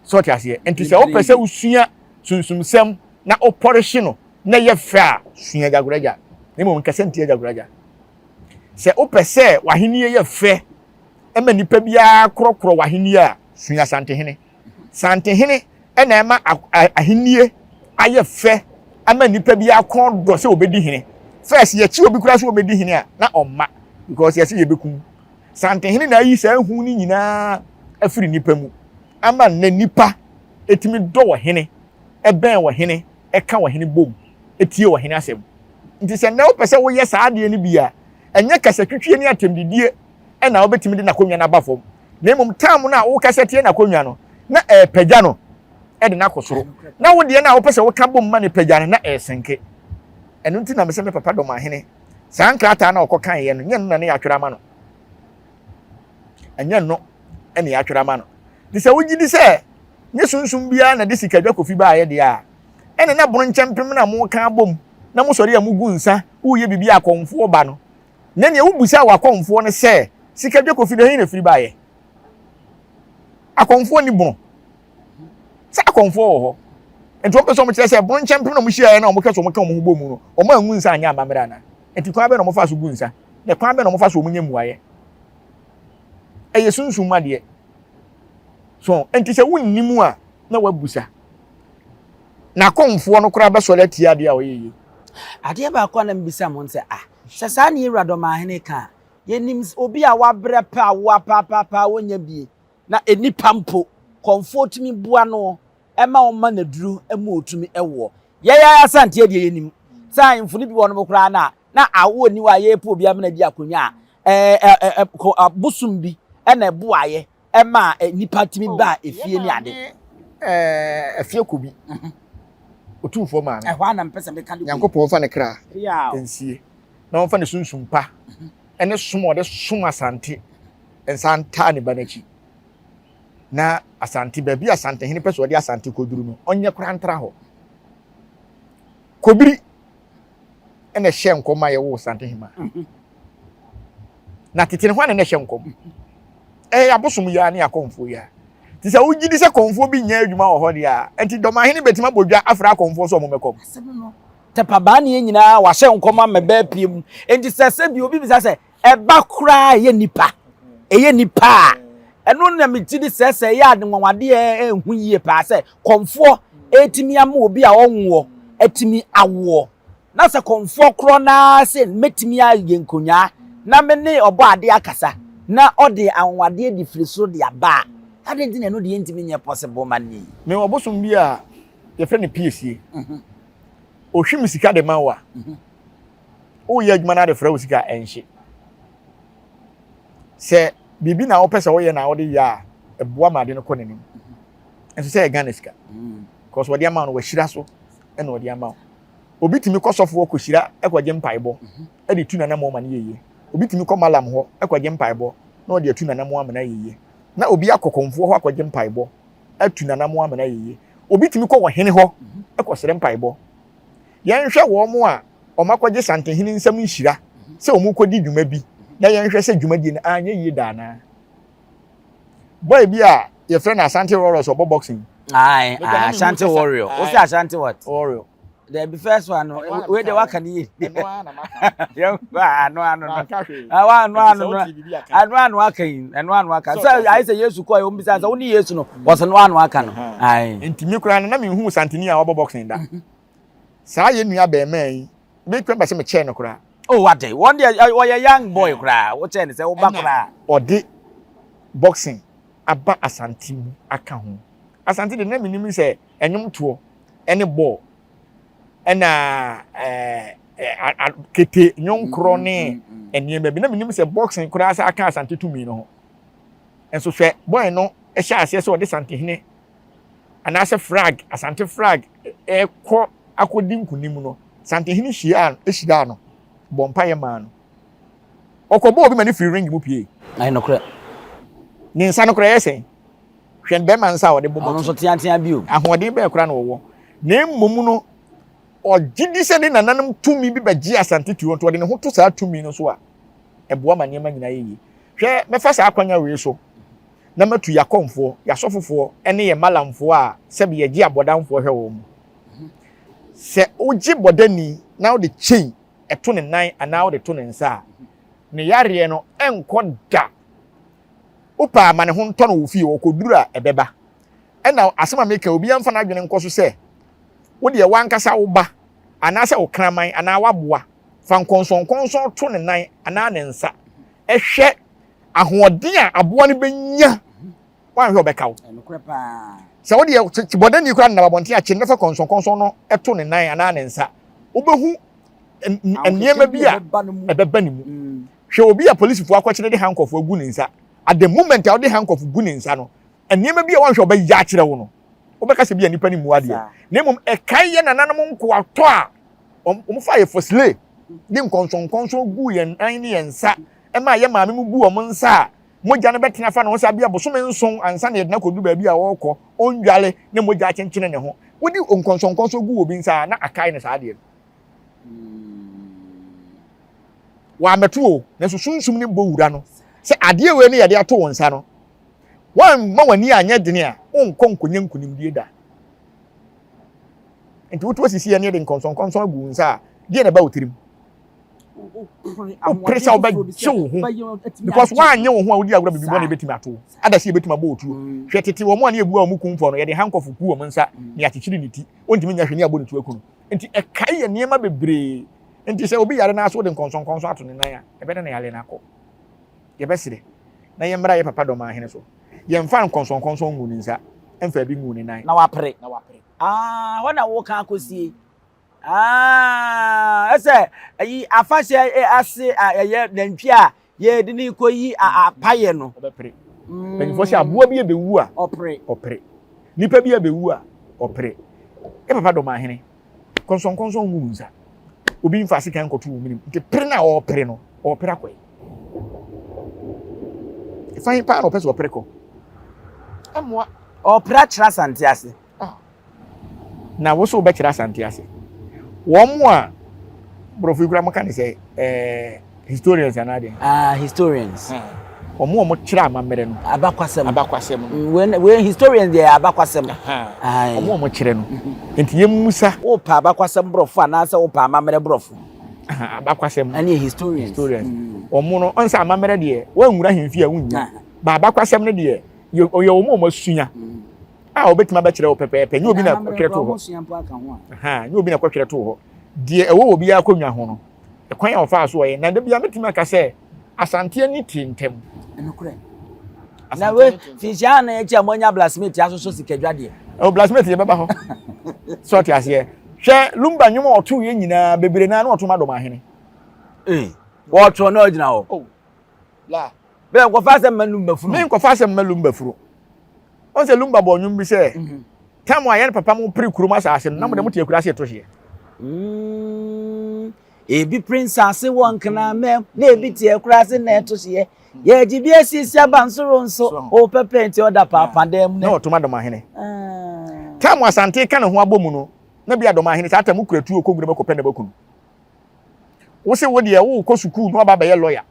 Sɛ ɔte aseɛ. Nti sɛ wopɛ sɛ wosua sunsumsɛm na wopɔrehye no na ɛyɛ fɛ a, sua Agyagoragya. Na mmom nkasa ntia Agyagoragya. Sɛ wopɛ sɛ w'ahennie yɛ fɛ ma nnipa biara korɔkorɔ w'ahennie a, sua Asantehene. Santehene na ɛma ahennie ayɛ fɛ ama nnipa bi akɔn dɔ sɛ wɔbɛdi hene. First, yɛkyi obi koraa sɛ wɔbɛdi hene a, na ɔmma because yɛsɛ yɛbɛkum. Santehene na ayi saa ehu no nyinaa afiri nnipa mu ama nnɛ nnipa ɛtumi dɔ wɔ hene, ɛbɛn wɔ hene, ɛka wɔ hene bom, ɛtie wɔ hene asɛm. Nti sɛ nnɛ wopɛ sɛ woyɛ saa adeɛ no bi a, ɛnyɛ kasatwitwie ne atɛmdidie ɛna wobɛtumi de n'akonnwa no aba fam na mmom tam no a wokasa tie n'akonnwa no na ɛrepagya no. de no akɔ soro. Na wo deɛ no a wopɛ sɛ woka bom ma no pagya no, na ɛresenke. Ɛno nti na mesɛ me papa Dɔmahene, saa nkrataa no a ɔkɔkaeɛ no, nyɛ no na ne yɛatwerɛ ama no. Ɛnyɛ no na yɛatwerɛ ama no. Nti sɛ wogye di sɛ nye sunsum biara na de sikadwa kofi baeɛ deɛ a, ɛne na bono nkyɛmpem na moka abom na mosɔre a mugu nsa woreyɛ biribi a akɔmfoɔ ba no. Na nea wobisa wɔ akɔmfoɔ no sɛ sikadwa kofi no ɛhe na ɛfiri baeɛ? Akɔmfoɔ ni bono. Sɛ akɔmfoɔ wɔ hɔ. Nti wɔpɛ sɛ wɔkyerɛ sɛ bono nkyɛmpem na wɔhyiaeɛ na wɔka sɛ wɔka wɔn ho bɔ mu no, wɔn angu nsa anyɛ amammerɛ anaa? Nti kwan bɛn na wɔfa so gu nsa? Na kwan bɛn na wɔfa so wɔnya mmuaeɛ? Ɛyɛ sunsum mu adeɛ. So nti sɛ wonni mu a na wabusa. Na akɔmfoɔ no koraa bɛsɔre atia adeɛ a ɔyɛ yie. Adeɛ baako a na mebisa mo sɛ ah sɛ saa ne yɛwura Dɔmahene ka a yɛnim obi a wabrɛ pɛ awoa paapaapaa wɔnya bie na nnipa mpo kɔmfoɔ tumi boa no ma wɔma no aduro ma ɔtumi woɔ. Yɛn ara Asanteɛ deɛ yɛnim sɛ ahemfo no bi wɔ nom koraa no a na awoɔ nni hɔ a yɛrepɛ obi amena di akonnwa a ɛɛ bosom bi na ɛboaeɛ ɛma nnipa tumi oh, baa efie ne ade. Ɛɛ afie kɔ bi. Mhm. Otumfoɔ maame. Ɛhɔ a na mpɛ sɛ meka de. Nyankopɔn fa ne kra nsie na ɔmfa ne sunsum pa mhm. ɛne som a ɔde som Asante nsa ntaa ne ba n'akyi. Na Asante baabi Asantehene pɛ sɛ ɔde Asante kɔduru no ɔnyɛ koraa ntra hɔ. Kobiri ɛna ɛhyɛ nkɔm a yɛwoo Santehema. Mhm. Na tete no hɔ na ɛhyɛ nkɔm. Ɛyɛ abosom yi ara ne akɔmfoɔ yi ara. Te sɛ wogye di sɛ kɔmfoɔ bi nyɛ adwuma wɔ hɔ deɛ a, nti dɔmahene bɛtumi abɔ dwa afrɛ akɔmfoɔ sɛ wɔn mmɛkɔm. Tɛpabaa ne yɛn nyinaa wahyɛ nkɔm ama bɛɛ pie mu. Nti sɛ sɛ bi obi bisa sɛ ɛba koraa ɛyɛ nipa ɛyɛ nipa a ɛno na megye di sɛ sɛ ɛyɛ ade nwanwadeɛ ɛnhu yie paa sɛ kɔmfoɔ ɛtumi ama obi a ɔnwoɔ atumi awoɔ na sɛ kɔmfoɔ korɔ naa sɛ mɛtumi ayɛ nkonyaa na me ne ɔbɔ adeɛ akasa na ɔde anwanwadeɛ de firi soro de aba a adɛn nti na ɛno deɛ ntumi nyɛ possible ma ne yi. Mewɔ bosom bi a yɛfrɛ no piesie. Ohwim sika de ma wo a, Woyɛ adwuma na ade frɛ wo sika a, ɛnhye. Sɛ biribi na wopɛ sɛ woyɛ na wode yɛ a, ɛboa ma ade no kɔ n'anim. Nso sɛ yɛ Ghana sika. Because wɔde ama wo no, wahyira so ɛna wɔde ama wo. Obi tumi kɔ sɔfo hɔ kɔhyira kɔgye mpaebɔ de tu n'anammɔn ma no yɛ yie. Obi tumi kɔ malam hɔ kɔgye mpaebɔ na ɔde atu n'anammɔn ama no ayɛ yie. Na obi akɔ kɔmfoɔ hɔ akɔgye mpaebɔ atu n'anammɔn ama no ayɛ yie. Obi tumi kɔ ɔhene hɔ kɔsrɛ mpaebɔ. Yɛnhwɛ wɔn a wɔakɔgye Santehene nsam nhyira sɛ wɔrekɔdi dwuma bi na yɛnhwɛ sɛ dwumadie no anyɛ yie da anaa. Boy bi a yɛfrɛ no Asante Warriors ɔbɔ boxing. Aye, Ashanti Warrior. Wo sɛ Ashanti what? Warrior. Dabi first one no, wei de waka ne yie. Ɛno ara na maka. Yɛn ano ano no. Ano ano no. Ano ano aka yi, ɛno ano aka. Sɛ ayɛ sɛ Yesu kɔɛ, wɔn bisa sɛ wo ne Yesu no, wɔsɛ no ano aka no. Aye. Nti mi koraa no na mi hu Santini a ɔbɔ boxing da. Saa yɛn nua bɛɛmaa yi, me kura bɛsɛ me kyɛn no koraa. Oh wade, wɔn deɛ ɔyɛ young boy koraa, wo kyɛn no sɛ wo ba koraa. Ɔde boxing aba Asante mu aka ho. Asante de na mi nim sɛ ɛnwom toɔ ɛne bɔɔl ɛna ɛɛ kete nnwonkorɔ ne nneɛma bi na menim sɛ boxing koraa sɛ aka Asante tumi no ho. Nso hwɛ boy no hyɛ aseɛ sɛ ɔde Santehene anaasɛ frag Asante frag ɛkɔ akɔdi nkunim no Santehene hyiaa hyiraa no bɔ mpaeɛ maa no. Ɔkɔbɔɔ obi ma ne firi ring mu pie. Ɛyɛ nokorɛ. Ne nsa no koraa ɛyɛ sɛn? Hwɛ bɛrima nsa a ɔde bɔ Ɔno nso teatea bi o. Ahoɔden bɛn koraa na ɔwɔ? Na mmom no, ɔgye di sɛ ne nananom tumi bi bɛgye Asante tuo nti ɔde ne ho to saa tumi no so a, ɛboa ma nneɛma nyinaa yɛ yie. Hwɛ, mɛfa saa akwanya wei so na matu yɛn akɔmfoɔ, yɛn asɔfofoɔ ne yɛn malamfoɔ a sɛbe yɛgye abɔdamfoɔ hwɛ wɔn mu. Sɛ wogye bɔdani na wode chain to ne nan anaa wode to ne nsa a, ne yareɛ no nkɔ da. Wopɛ a ma ne ho ntɔ no wɔ fie, ɔkɔduru a ɛbɛba. Ɛna asɛm a meka obiara mfa n'adwene nkɔ so sɛ wo deɛ w'ankasa wo ba anaasɛ wo kraman anaa w'aboa fa nkɔnsɔnkɔnsɔn to ne nan anaa ne nsa hwɛ ahoɔden a aboa no bɛnya woanhwɛ ɔbɛka wo. Sɛ wo deɛ bɔdani koraa nenam abɔnten akyi no fa kɔnsɔnkɔnsɔn no to ne nan anaa ne nsa wobɛhu nneɛma bi a ɛbɛba ne mu. Mm. Hwɛ obi a polisifoɔ akɔkyere de handcuff agu ne nsa. At the moment a wode handcuff gu ne nsa no, nneɛma bi a wanhwɛ ɔbɛyɛ akyerɛ wo no. Wobɛka sɛ bi a nipa no mmu adeɛ. Na mmom ɛkae yɛ nananom nkoatɔ a wɔn fa yɛ fosile de nkɔnsɔnkɔnsɔn guu yɛn nan ne yɛn nsa ɛma yɛ maame mu bu wɔn nsa a mogya no bɛtena fa ne ho sɛ abia bosome nson ansa na yɛde no akɔdu baabi a ɔrekɔ, ɔndware na mogya akyenkyene ne ho. Wode nkɔnsɔnkɔnsɔn gu obi nsa a na akae no saa adeɛ no. Wɔammɛto o, nanso sunsum no bɔ wura no sɛ adeɛ wei ne yɛde ato wo nsa no, woamma w'ani anyɛ dene a, wonkɔ nkɔnya nkonimdie da. Nti woto asisi yɛ ne yɛde nkɔnsɔnkɔnsɔn agu wo nsa a, deɛ na ɛba wo tirim? Wopere sɛ wobɛgye wo ho because woanyɛ wo ho a wodi agorɔ biribi bɔne bɛtumi ato wo. Ada sɛ yɛbɛtumi abɔ otuo. Hwɛ tete wɔn a ne yɛbua wɔn kumfɔ no, yɛde hankɔfo gu wɔn nsa na yɛakyekyere ne ti. Ɔntumi nyɛ hwee ne yɛabɔ ne tuo aku no. Nti ɛkae yɛ nneɛma bebree. Nti sɛ obi yare na so wode nkɔnsɔnkɔnsɔn ato ne nan a, ɛbɛda na yare no akɔ. Yɛbɛsrɛ na yɛmmra yɛ papa Dɔmahene so. Yɛmfa nkɔnsɔnkɔnsɔn ngu ne nsa, mfa bi ngu ne nan. Na wapere. Na wapere. Ah, hɔ na woka akɔsie. Ah, ɛsɛ ayi afahyɛ ase a ɛyɛ nantwi a yɛde ne kɔyi apayɛ no. Ɔbɛpere. Mpanyinfoɔ sɛ aboa bi ɛbɛwu a. Ɔpere. Ɔpere. Nipa bi ɛbɛwu a ɔpere. Yɛ papa Dɔmahene, kɔnsɔnkɔnsɔn ngu wo nsa. Obi mfa sekan nkɔto wo menem. Nti pere no a ɔrepere no, ɔrepere akɔ he? Ɛfa he paa na ɔpɛ sɛ ɔpere kɔ? Ɛmmoa. Ɔrepere akyerɛ Asante ase. Ah. Na wo so wobɛkyerɛ Asante ase. Wɔn a borɔfo yi kura mo ka ne sɛ ɛɛ historians anaa deɛ. Ah, historians. Wɔn a wɔkyerɛ amammerɛ no. Abakwasɛm. Abakwasɛm no. Mm, wei wei historians deɛ abakwasɛm. Wɔn a wɔkyerɛ no. Nti yɛn musa. Wopɛ abakwasɛm borɔfo anaasɛ wopɛ amammerɛ borɔfo? Abakwasɛm. Ɛne historians. Historians. Mm. Wɔn no ɔnsa amammerɛ deɛ wɔnwura ahemfie a wonnya. Ba abakwasɛm no deɛ yɛ wɔn a wɔasua. Mm. A wɔbɛtumi abɛkyerɛ wo pɛpɛɛpɛ. Nyɛ obi na kɔtwerɛ too hɔ. Nyɛ obi na kɔtwerɛ too hɔ. Deɛ ɛwɔ wɔ biara akonnwa ho no, ɛkwan a wɔfaa so wɔyɛ. Na da biara mɛtumi aka sɛ Asante ani te ntɛm. Ɛnokorɛ. Na we finhyia anan akyi a moanya blacksmith asosɔ sikadwa deɛ. Oh, blacksmith yɛ bɛba hɔ. Sɛ ɔte aseɛ. Hwɛ Lumba nnwom a ɔtoo yɛ nyinaa bebree naa na ɔto ma dɔm ahene. Ee, wɔtoo na ɔgyina hɔ. Oh, la. Bɛɛ nkɔfa asɛm ma Lumba funu. Me nkɔfa asɛm ma Lumba funu. Ɔn sɛ Lumba bɔ nnwom bi sɛ, mhm. tam a yɛn papa mo pere kurom asase no, na mo de mo te akura ase to hyeɛ. Mm. Ebi pere nsase wɔ nkenamɛm, na ebi te akura ase na ɛto hyeɛ. Yɛgye bi asiesie abansoro nso, o pɛpɛ nti ɔda paapa dan mu. Na ɔtom adɔmahene. Ah. Tam Asante ka ne ho abɔ mu no, na bi adɔmahene saa tam kura tuo kɔ nwura mu kɔpɛ na bakunu. Wo se wo deɛ wokɔ sukuu na waba abɛyɛ lɔya.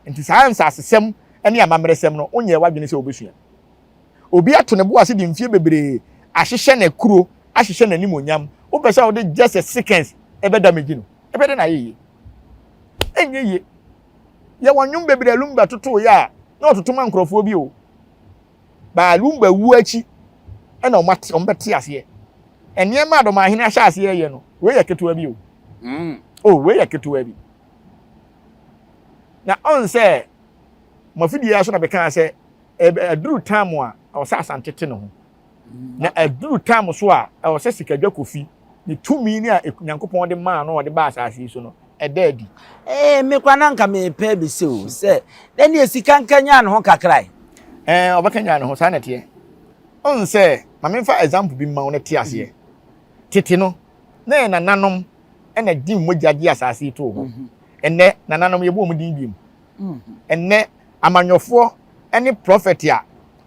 Nti saa nsasesɛm ne amammerɛsɛm no, wonyɛɛ w'adwene sɛ wobɛsua. Obi ato ne bo ase de mfie bebree ahyehyɛ n'akuro, ahyehyɛ n'animuonyam. Wopɛ sɛ wode just a seconds ɛbɛ damage no. Ɛbɛ dɛ na ayɛ yie? Ɛnyɛ yie. Yɛwɔ nnwom bebree a Lumba totooeɛ a na ɔtoto ma nkurɔfoɔ bi o. Baa Lumba wuo akyi ɛna wɔn ate wɔn bɛte aseɛ. Nneɛma a Dɔmahene ahyɛ aseɛ yɛ no, wei yɛ ketewa bi o. Mm. Oh, wei yɛ ketewa bi. Na ɔn sɛ mo afidie so na bɛkaa sɛ ɛduru tam a ɛwɔ sɛ Asante te ne ho. Mm. Na ɛduru tam so a ɛwɔ sɛ Sikadwa Kofi ne tumi ne a Nyankopɔn de maa no a ɔde baa asase yi so no ɛda adi. Ee, me koraa na anka mepɛ abisa o sɛ, ɛnneɛ sika nkanyan ne ho kakra ɛ? Ɛɛ, ɔbɛkanyan ne ho, saa na ɛteɛ. Wohu sɛ, ma memfa example bi mma wo na te aseɛ. Tete no, na yɛn nananom na di mogya gye asase yi too hɔ. Ɛnnɛ, nananom yɛbɔ wɔn din biom. Ɛnnɛ, amanyɔfoɔ ne prɔfɛt a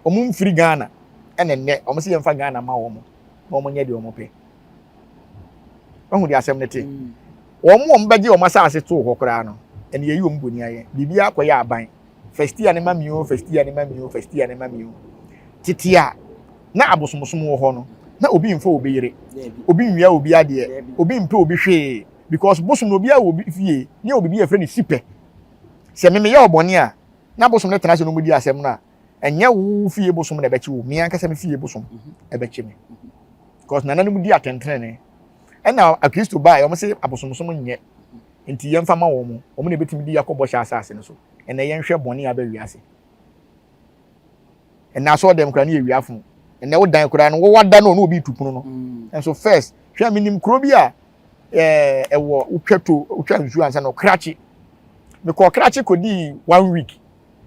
wɔn mfiri Ghana ɛna nnɛ wɔn sɛ yɛmfa Ghana ma wɔn na wɔn nyɛ deɛ wɔn pɛ. Wahu deɛ asɛm no te? Mm. Wɔn a wɔbɛgye wɔn asase too hɔ koraa no, ɛna yɛyi wɔn boni ayɛ. Biribiara akɔyɛ aban. Festia ne ma mi o, Festia ne ma mi o, Festia ne ma mi o. Tete a na abosomsom wɔ hɔ no, na obi mfa obi yere, obi nwia obi adeɛ, obi mpɛ obi hwee. Because bosom no obiara wɔ obi fie, ne obi bi yɛfrɛ no sipɛ. Sɛ me meyɛ ɔbɔne a, na bosom no tena ase na wɔdi asɛm no a, ɛnyɛ wo fie bosom na ɛbɛkye wo, me ankasa me fie bosom ɛbɛkye me. Because nananom di atɛntenenee. Ɛna Akristo baeɛ, wɔn se abosomsom nyɛ, nti yɛmfa ma wɔn, wɔn na ɛbɛtumi de yɛakɔ bɔhyɛ asase no so. Ɛnɛ yɛnhwɛ bɔne a aba wiase. Ɛnɛ asɔɔdɛm koraa ne yɛ wia fo. Ɛnɛ wo dan koraa no, wɔwɔ da no na obi tu pono no. Mm. Nso first, hwɛ menim kuro bi a ɛwɔ wotwa to, wotwa nsuo ansa na krakye. Mekɔɔ krakye kɔdii one week.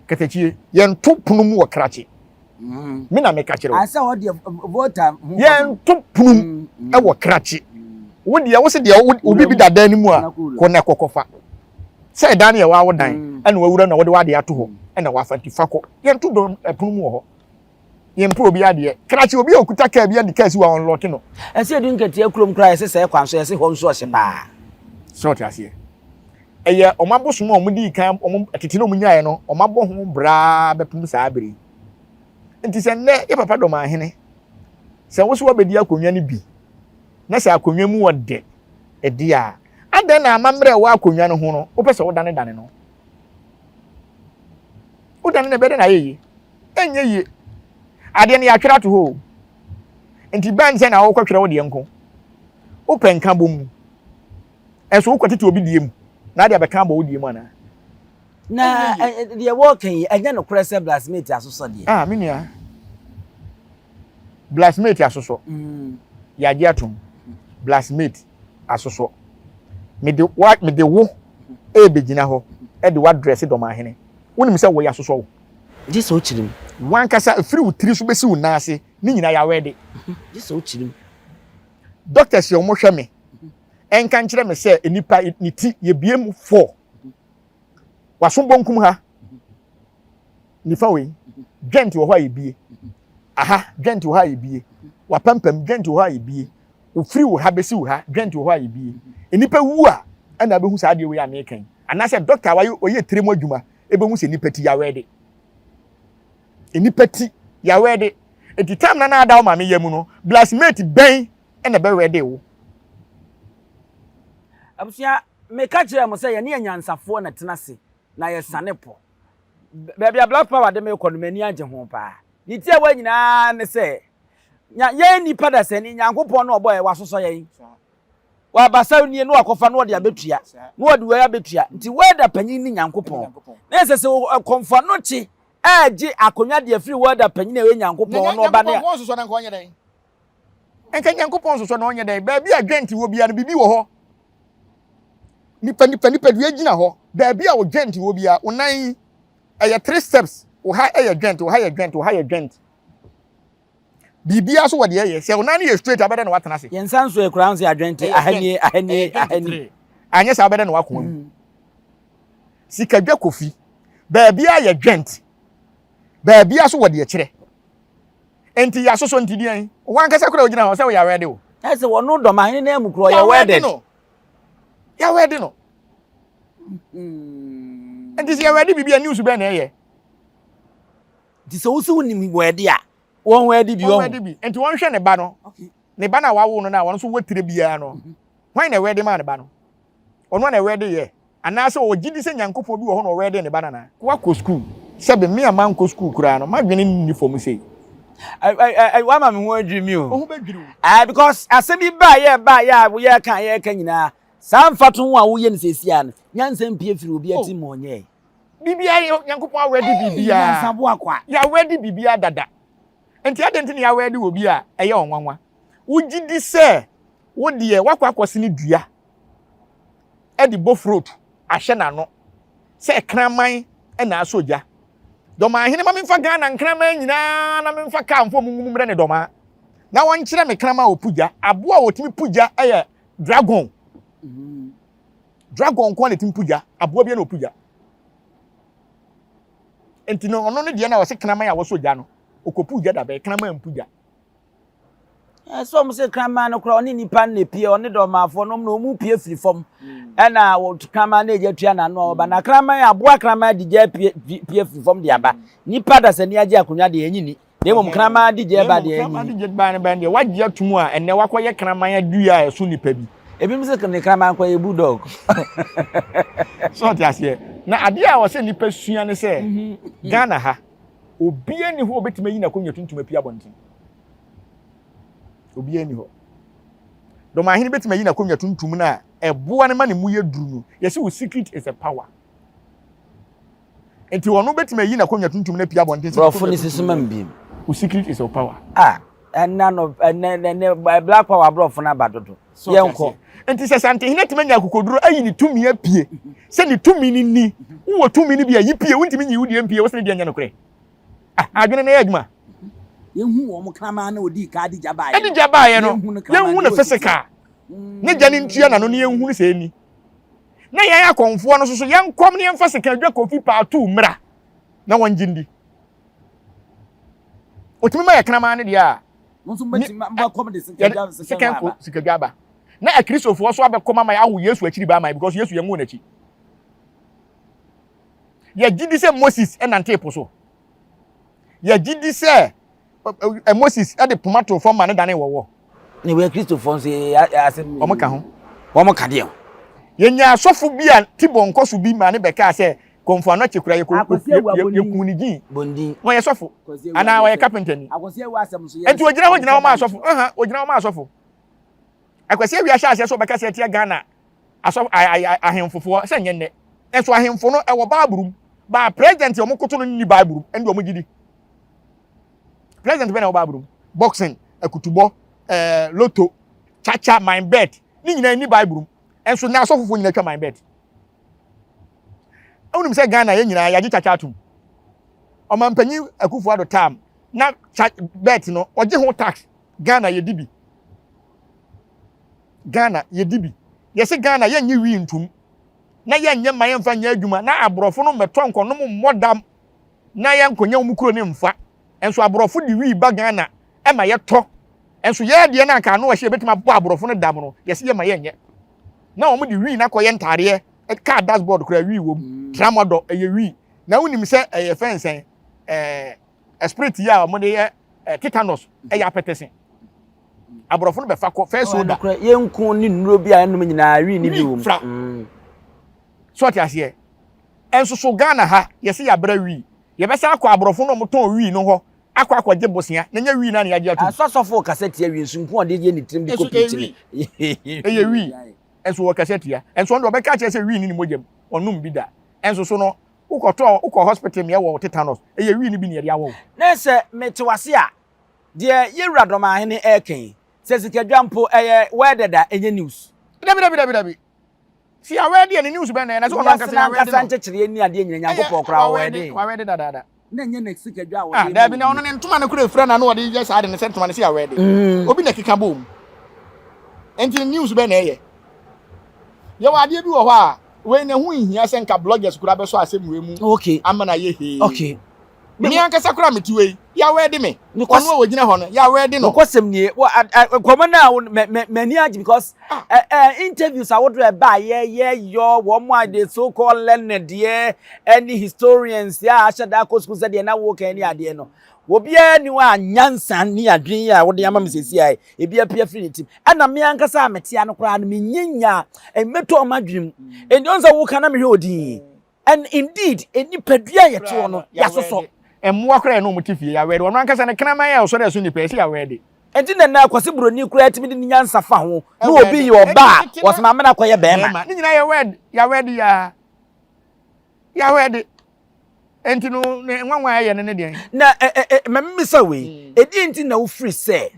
Katakyie, yɛnto pono mu wɔ krakye. Me na meka kyerɛ wo. Ansa hɔ deɛ Volta ho. Yɛnto pono mu wɔ krakye. Wo deɛ wo se deɛ wo biribi da dan no mu a, kɔ na kɔkɔfa. Sɛ ɛdan no yɛ w'awo dan, ɛna wawura na wode w'adeɛ ato hɔ, ɛna wafa nti fa kɔ. Yɛnto dɔm pono mu wɔ hɔ. Yɛmpɛ obi adeɛ. Krakye obi a okuta kaa bi de kaa si hɔ a ɔnlɔke no. Ɛsɛ edu nketeɛ kurom koraa yɛse sɛɛ kwan so yɛse hɔ nso ɔhye paa. Sɛ ɔte aseɛ. Ɛyɛ wɔn abosom a wɔn dii kan wɔn tete na wɔn nyaeɛ no wɔn abɔ ho braa bɛpem saa bere yi. Nti sɛ nnɛ yɛ papa dɔm ahene sɛ wo so wabɛdi akonnwa no bi na sɛ akonnwa mu wɔ dɛ ɛde a adɛn na amammerɛ ɛwɔ akonnwa no ho no wopɛ sɛ wodanedane no? Wodane no ɛbɛyɛ dɛ na ayɛ yie? Ɛnyɛ yie. Adeɛ no yɛatwerɛ ato hɔ o. Nti bɛn sɛ na wokɔtwerɛ wo deɛ nko. Wopɛ nka bɔ mu. Ɛnso wokɔtete obi deɛ mu na ade abɛka abɔ wo deɛ mu anaa? Na deɛ wɔreka yi, ɛnyɛ nokorɛ sɛ Blasmate asosɔ deɛ? Ah, me nua. Blasmate asosɔ. Mm. Yɛagye atom. Blasmate asosɔ. Mede wa mede wo ɛrebɛgyina hɔ ɛde w'adrɛse dɔmahene. Wonim sɛ wɔyɛ asosɔ wo. Gye sɛ wokyiri mu. W'ankasa ɛfiri wo tiri so bɛsi wo nan ase ne nyinaa yɛawɛde. Gye sɛ wokyiri mu. Doctors yɛ wɔn hwɛ me ɛnka nkyerɛ me sɛ nipa ne ti yɛbie mu fɔ. Waso bonkum ha nifa wei dwɛnti wɔ hɔ a yɛbie. Aha dwɛnti wɔ hɔ a yɛbie. Wapampam dwɛnti wɔ hɔ a yɛbie. Ofiri wo ha bɛsi wo ha dwɛnti wɔ hɔ a yɛbie. Nnipa wu a ɛna abɛhu saa adeɛ wei a meka yi. Anaasɛ doctor a wayɛ ɔyɛ tiri mu adwuma ɛbɛhu sɛ nipa ti yawɛde. Nipa ti yawɛde. Eti tam na na ada wo maame yam no, blasmate bɛn ɛna ɛbɛwɛde wo? Abusua, meka kyerɛɛ mo sɛ yɛne anyansafoɔ na ɛtena ase na yɛsane pɔ. Baabi a Black Power de me rekɔ no, m'ani agye ho paa. Ne tiawa nyinaa ne sɛ, nya, yɛn nnipa dasani, Nyankopɔn na ɔbɔɔ yɛn, wasosɔ yɛn. Wabasa nie na wakɔfa na ɔde abɛtua, na ɔde wei abɛtua. Nti wɛda panyin ne Nyankopɔn. Na ɛsɛ sɛ kɔmfoanokye ɛregye akonnwa de afiri wɛda panyin a ɛyɛ Nyankopɔn na ɔba ne a. Nyankopɔn sosɔ na nka ɔnyɛ dɛn? Nka Nyankopɔn sosɔ na ɔnyɛ dɛn? Baabi a dwɛnti wɔ biara no biribi wɔ hɔ. Nipa nipa nipadua gyina hɔ. Baabi a wo dwɛnti wɔ biara, wo nan yi ɛyɛ three steps. Wo ha ɛyɛ dwɛnti, wo ha yɛ dwɛnti, wo ha yɛ dwɛnti. Biribiara so wɔ deɛ ɛyɛ. Sɛ wo nan no yɛ straight a, wobɛdɛ na woatena ase. Yɛn nsa nso yɛ koraa nso yɛ adwɛnti, ahanie, ahanie, ahanie. Anyɛ saa wobɛdɛ na woakoa mu. Sikadwa kofi. Baabiara yɛ dwɛnti. Baabiara so wɔ deɛ kyerɛ. Enti yɛasosɔ nti deɛn? Wankasa koraa ogyina hɔ sɛ woyɛ awɛde o. Ɛsɛ wɔn dɔm ahene nan mu koraa ɔyɛ wɛded. Yɛawɛde no. Nti sɛ yɛwɛde biribi a news bɛn na ɛyɛ? Nti sɛ wosi wonim wɛde a wɔn wɛde bi wɔn. Wɔn bi. Nti wɔnhwɛ ne ba no. Ne ba no a wawo no no a wɔn nso wɔ tire biara no. Mhm. Hwan na ɛwɛde maa ne ba no? Ɔno na ɛwɛde yɛ. Anaasɛ ɔgye di sɛ Nyankopɔn bi wɔ hɔ na ɔwɛde ne ba no anaa? Woakɔ sukuu? Sɛbe me a mankɔ sukuu koraa no, m'adwene nni fam sei. Wama me ho adwiri mi o. Wo ho bɛdwiri wo. Ah, because asɛm yi baa yɛ baa yɛ a yɛka yɛka nyinaa saa mfatoho a woyɛ no seesia no nyansa mpie firi obi ati mu ɔnyɛe. Biribiara yɛ Nyankopɔn awɛde biribiara. Nyansa boa kwa. Yɛawɛde biribiara dada. Nti adɛn nti na yɛawɛde wɔ bi a ɛyɛ ɔnwanwa? Wogye di sɛ wo deɛ woakɔ akɔsene dua de bofrot ahyɛ n'ano sɛ kraman na asɔ gya. Dɔmahene ma memfa Ghana nkraman nyinaa na memfa kaa mfa ɔmo ngu mmrɛ ne dɔmaa na wɔnkyerɛ me kraman a ɔpu gya. Aboa a ɔtumi pu gya yɛ dragon. Dragon nko na ɛtumi pu gya. Aboa bi na ɔpu gya. Nti no ɔno ne deɛ na ɔse kraman a wɔsɔ gya no ɔkɔpu gya dabɛn kraman mpu gya. Ɛsɛ wɔn sɛ kraman no koraa ɔne nipa no na epie ɔne dɔmaafoɔ nom na wɔn pie firi fam ɛna kraman no egya tua n'ano a ɔba na kraman aboa kraman de gya pie pie firi fam de aba nipa dasani agye akonnwa deɛ enyi ni na mmom kraman de gya ba deɛ enyi ni. Kraman de gya ba no bɛn deɛ wagye atum a ɛnɛ wakɔyɛ kraman adua a ɛso nipa bi. Ebinom sɛ ne kraman kɔ yɛ bulldog. So ɔte aseɛ na adeɛ a ɔsɛ nipa sua ne sɛ Ghana ha. Obiara nni hɔ a obetumi ayi n'akonnwa tuntum apue abɔnten. Obiara nni hɔ. Dɔmahene betumi ayi n'akonnwa tuntum no a ɛboa no ma ne mu yɛ duru no. Yɛsi wo secret is a power. Nti ɔno betumi ayi n'akonnwa tuntum no apue abɔnten. Borɔfo ne sisi ma mbiem. Wo secret is your power. Ah, ɛnna no ɛnɛ ɛnɛ black power borɔfo no aba dodo. Yɛnkɔ. Nti sɛ Santehene atumi anya akokoduro ayi ne tumi apue sɛ ne tumi no ni, wowɔ tumi no bi a yi pue, wontumi nyi wo deɛ mpue, wo sene deɛ nyɛ nokorɛ. Ah, adwene no yɛ adwuma. Yɛnhu wɔn kraman na ɔdii kaa de gya baeɛ no. Ɛde gya baeɛ no, yɛnhu no physical. Ne gya no ntua n'ano na yɛnhu no sɛ ɛni. Na yɛn akɔmfoɔ no nso so, yɛnkɔm na yɛmfa sika dwa kofi paatuu mmra na wɔngye ndi. Ɔtumi ma yɛ kraman no deɛ a, sekan kɔ sikadwa aba. Na akristofoɔ so abɛkɔm ama yɛawo Yesu akyiri ba ama yɛ because Yesu yɛnwoo n'akyi. Yɛgye di sɛ Moses nantee po so. Yɛgye di sɛ Moses de poma too fam ma ne danee wɔwɔ. Ne wei Kristofoɔ nso yɛ asɛm. Wɔn ka ho. Wɔn ka deɛ. Yɛnya asɔfo bi a ti bɔ nkɔso bi ma ne bɛkaa sɛ kɔnfo ano akyi kura yɛkun ne gyin. Bondin. Wɔyɛ sɔfo anaa wɔyɛ kapentani. Nti ogyina hɔ gyina hɔ ma asɔfo. Ogyina hɔ ma asɔfo. Akwasi Awia hyɛ aseɛ sɛ ɔbɛka sɛ ɛtia Ghana asɔfo ahemfofoɔ sɛ nyɛ nnɛ. Nso ahemfo no ɛwɔ Bible mu. Ba president a wɔkoto no nni Bible mu ɛnde wɔn gye di. President bɛn na ɛwɔ Bible mu? Boxing, akutubɔ, ɛɛ loto, chacha, my bet ne nyinaa nni Bible mu. Nso na asɔfofoɔ nyinaa twa my bet. Wonim sɛ Ghana yɛn nyinaa yɛagye chacha atom. Ɔmanpanyin Akufo-Addo tam na bet no ɔgye ho tax. Ghana yɛdi bi. Ghana yɛdi bi. Yɛse Ghana yɛnnye wii ntom na yɛnyɛ mma yɛmfa nyɛ adwuma na aborɔfo no mmɛtɔ nkɔnom mmɔ dam na yɛnkɔnya wɔn kuro no mfa. Nso aborɔfo de wii ba Ghana ma yɛtɔ. Nso yɛn deɛ no anka ano ɔhyɛ yɛbɛtumi abɔ aborɔfo no dam no yɛse yɛma yɛnyɛ. Na wɔn de wii no akɔyɛ ntaadeɛ, car dashboard koraa wii wom, mm. tramadol ɛyɛ wii. Na wonim sɛ ɛyɛ fɛnsɛn ɛɛ spirit yi a wɔde yɛ tetanus ɛyɛ apɛtɛse. Aborɔfo no bɛfa kɔ fɛ soda. Yɛn nko ne nnuro bi a ɛnom nyinaa wii ne bi wɔ mu. Fra. Mm. So ɔte aseɛ. Ɛnso so Ghana ha yɛsɛ yɛabrɛ wii. Yɛbɛsan akɔ aborɔfo no wɔtɔn wii no hɔ akɔ akɔgye bosea na nyɛ wii no na yɛagye atom. Asɔ asɔfo kasa tia wii nso nko ɔde yɛ ne tirim de kɔ pirikyi no. Ɛyɛ wii. Ɛnso wɔkasa tia. Ɛnso ɔno deɛ ɔbɛka akyerɛ sɛ wii ne ne mogya mu. Ɔnom bi da. Ɛnso so no wokɔtɔ wokɔ hospital meɛ wɔ tetanus. Ɛyɛ wii no bi na yɛde awɔ wo. Na sɛ mete wase a, Deɛ yɛ wura Dɔmahene ɛreka yi, sɛ sikadwa mpo ɛyɛ wedded a ɛnyɛ news. Dabi dabi dabi dabi. Si awɛde yɛ ne news bɛn na ɛyɛ na sɛ ɔno ankasa yɛ awɛde no. Wiase n'ankasa nkyekyereɛ ni adeɛ nyina Nyankopɔn koraa ɔwɛde. Wawɛde dadaada. Na ɛnyɛ ne sikadwa a ɔde. Ah dabi na ɔno ne ntoma no kura efura na na ɔde yɛ saa de ne sɛ ntoma no si awɛde. Mm. Obi na ɛkeka bom. Nti news bɛn na ɛyɛ. Yɛwɔ adeɛ bi wɔ hɔ a wei na ɛho nhia sɛ nka bloggers koraa bɛsɔ asɛm wei mu. Okay. Ama na yɛ hee. Okay. Me ankasa koraa mete wei, Yahweh de me. Ɔno a ɔgyina hɔ no, Yahweh de no. Nokwasɛm nie, nkɔmmɔ no a m'ani agye because ah. eh, eh, interviews ahodoɔ ɛba a yɛyɛ yɔ wɔn a the so called learned deɛ ɛne historians a ahyɛ da akɔ sukuu sɛdeɛ na wɔka ne adeɛ no obiara ni hɔ a nyansa ne adwene a wɔde ama me sɛsi a ebi apia firi ne tim ɛna me ankasa a mete ano koraa no menyɛ nya mmetɔ ɔma adwene mu ɛnti ɔn sɛ woka na mehwɛ odin And indeed, nipadua a yɛte hɔ no, yɛasosɔ. Mmoa koraa yɛne wɔn te fie, yɛawɛde. Ɔno ankasa ne kraman a ɔsɔre ɛso nnipa, yɛse yɛawɛde. Enti na nnɛ Kwasi Buroni koraa tumi de ne nyansa fa ho na obi yɛ ɔba a, wɔse maame no akɔyɛ bɛrima. Ne nyinaa yɛ wɛd, yɛawɛde yaa. Yɛawɛde. Enti no, ne nwanwa a ɛyɛ no ne deɛn? Na ɛ ɛ ɛ ma memmisa wei, ɛdeɛn nti na wofiri sɛ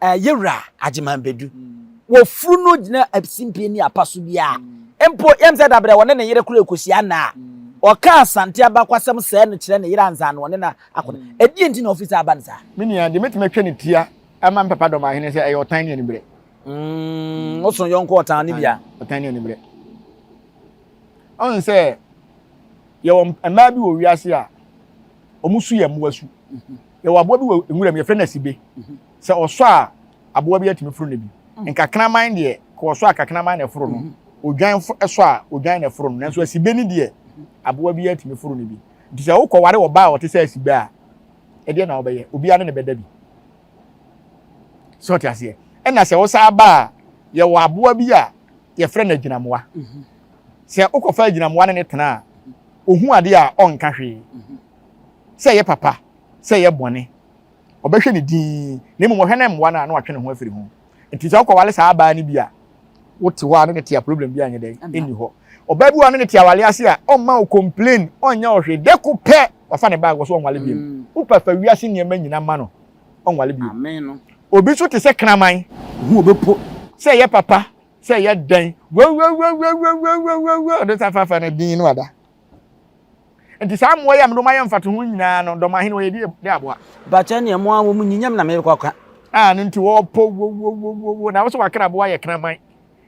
Eh, Yewura Agyeman Badu. Wɔ furu no gyina simpie ne apa so biara. Mpo, yɛm sɛ dabrɛ wɔne ne yere koro ɛkɔhyia nna a, ɔka Asante abakwasɛm sɛɛ no kyerɛ ne yere ansa na ɔne no akɔda. Ɛdeɛn nti na ɔfiri sɛ aba no saa? Me nua, deɛ mɛtumi atwa ne tia ama me papa Dɔmahene sɛ ɛyɛ ɔtan ne aniberɛ. Mm, woso yɔnko ɔtan ne bia. Ɔtan ne aniberɛ. Ɔn sɛ yɛwɔ mmaa bi wɔ wiase a wɔn su yɛ mmoa su. Yɛwɔ aboa bi wɔ nwura mu yɛfrɛ no asibe. Sɛ ɔsɔ a aboa bi atumi foro no bi. Mm. Nkakraman deɛ kɔ ɔsɔ a kakraman na ɛforo no. Mm-hmm. Odwan sɔ a odwan na ɛforo no. Nanso asibe no deɛ aboa bi atumi foro no bi. Nti sɛ wokɔware ɔbaa a ɔte sɛ asibe a ɛdeɛ na wobɛyɛ obiara ne ne bɛda bi. Sɛ ɔte aseɛ. Ɛna sɛ wosan ba a yɛwɔ aboa bi a yɛfrɛ no agyinamoa. Mm-hmm. Sɛ wokɔfa agyinamoa ne ne tena a ohu adeɛ a ɔnka hwee. Mm-hmm. Sɛ ɛyɛ papa, sɛ ɛyɛ bɔne, ɔbɛhwɛ no dinn, na mmom ɔhwɛ na mmoa no a, na watwe ne ho afiri ho. Nti sɛ wokɔwale saa abaa no bi a, wote hɔ a ne ne te a problem bi anyɛ dɛn, ɛnni hɔ. Ɔbaa bi wɔ a ne ne te awale ase a, ɔmma wo complain, ɔnyɛ wo hwee, dɛko pɛ, wafa ne bag, wɔ so ɔnwale biom. Mm. Wopɛ fa wiase nneɛma nyina ma no, ɔnwale biom. Obi nso te sɛ kraman. Hu obepo. Sɛ ɛyɛ papa, sɛ ɛyɛ dɛn, wewewewewewewewewɛ, ɔde sa fafa no din no ada. Nti saa mmoa yi a mede wɔn ayɛ mfatoho nyinaa no, dɔmahene wɔyɛ di de aboa. Bakyɛ neɛ mmoa wɔ mu nyinyam na merekɔ aka. Ah, no nti wɔpɔ wowowowowo na wosɛ wakra aboa yɛ kraman.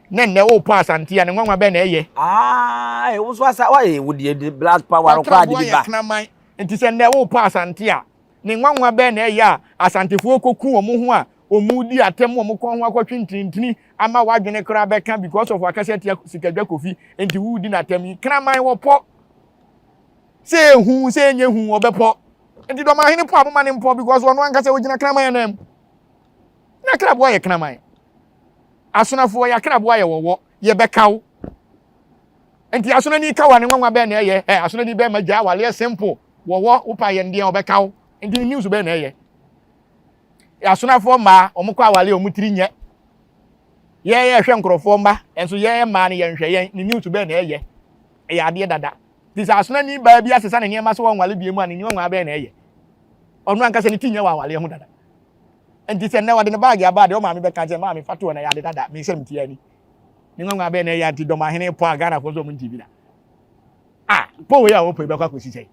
Ne nnɛ wopɔ Asante a ne nwanwa bɛn na ɛyɛ? Ah, wo so asa wayɛ wo deɛ de black power kɔ ade bi ba. Kraman. Nti sɛ nnɛ wopɔ Asante a ne nwanwa bɛn na ɛyɛ a Asantefoɔ kɔku wɔn ho a wɔn di atɛm wɔn kɔn ho akɔtwe ntinintini ama w'adwene koraa bɛka because of wakasa atia Sikadwa Kofi nti wodi n'atɛm yi. Kraman wɔpɔ. Sɛ ehu sɛ enye hu ɔbɛpɔ. Nti dɔmahene pɔ a moma ne mpɔ because ɔno ankasa ogyina kraman anan mu. Na kraboa yɛ kraman. Asonafoɔ yɛ akraboa yɛ wɔwɔ yɛbɛkaw. Nti asonani kaw a ne nwanwa bɛn na ɛyɛ? Ɛ asonani bɛrima gya awaleɛ simple wɔwɔ wopa yɛn deɛ ɔbɛkaw. Nti ne news bɛn na ɛyɛ? Asonafoɔ mmaa wɔn kɔ awaleɛ wɔn tiri nyɛ. Yɛn yɛhwɛ nkorɔfoɔ mma nso yɛn mmaa no yɛnhwɛ yɛn ne news bɛn na ɛyɛ? Ɛyɛ adeɛ dada. Nti sɛ asonani baa bi asesa ne nneɛma sɛ wɔnwale bie mu a ne nneɛma bɛn na ɛyɛ? Ɔno ankasa ne ti nyɛ wɔ awaleɛ ho dada. Nti sɛ nnɛ wɔde ne baage aba a deɛ ɔmaame bɛka kyerɛ maame fa to hɔ na ɛyɛ ade dada mehyɛ me ti ani. Ne nwanwa bɛn na ɛyɛ nti dɔmahene pɔ a Ghanafoɔ nso wɔn nti bi da. Ah, pɔ wei a wɔpɔ yi bɛkɔ akɔsi sɛn?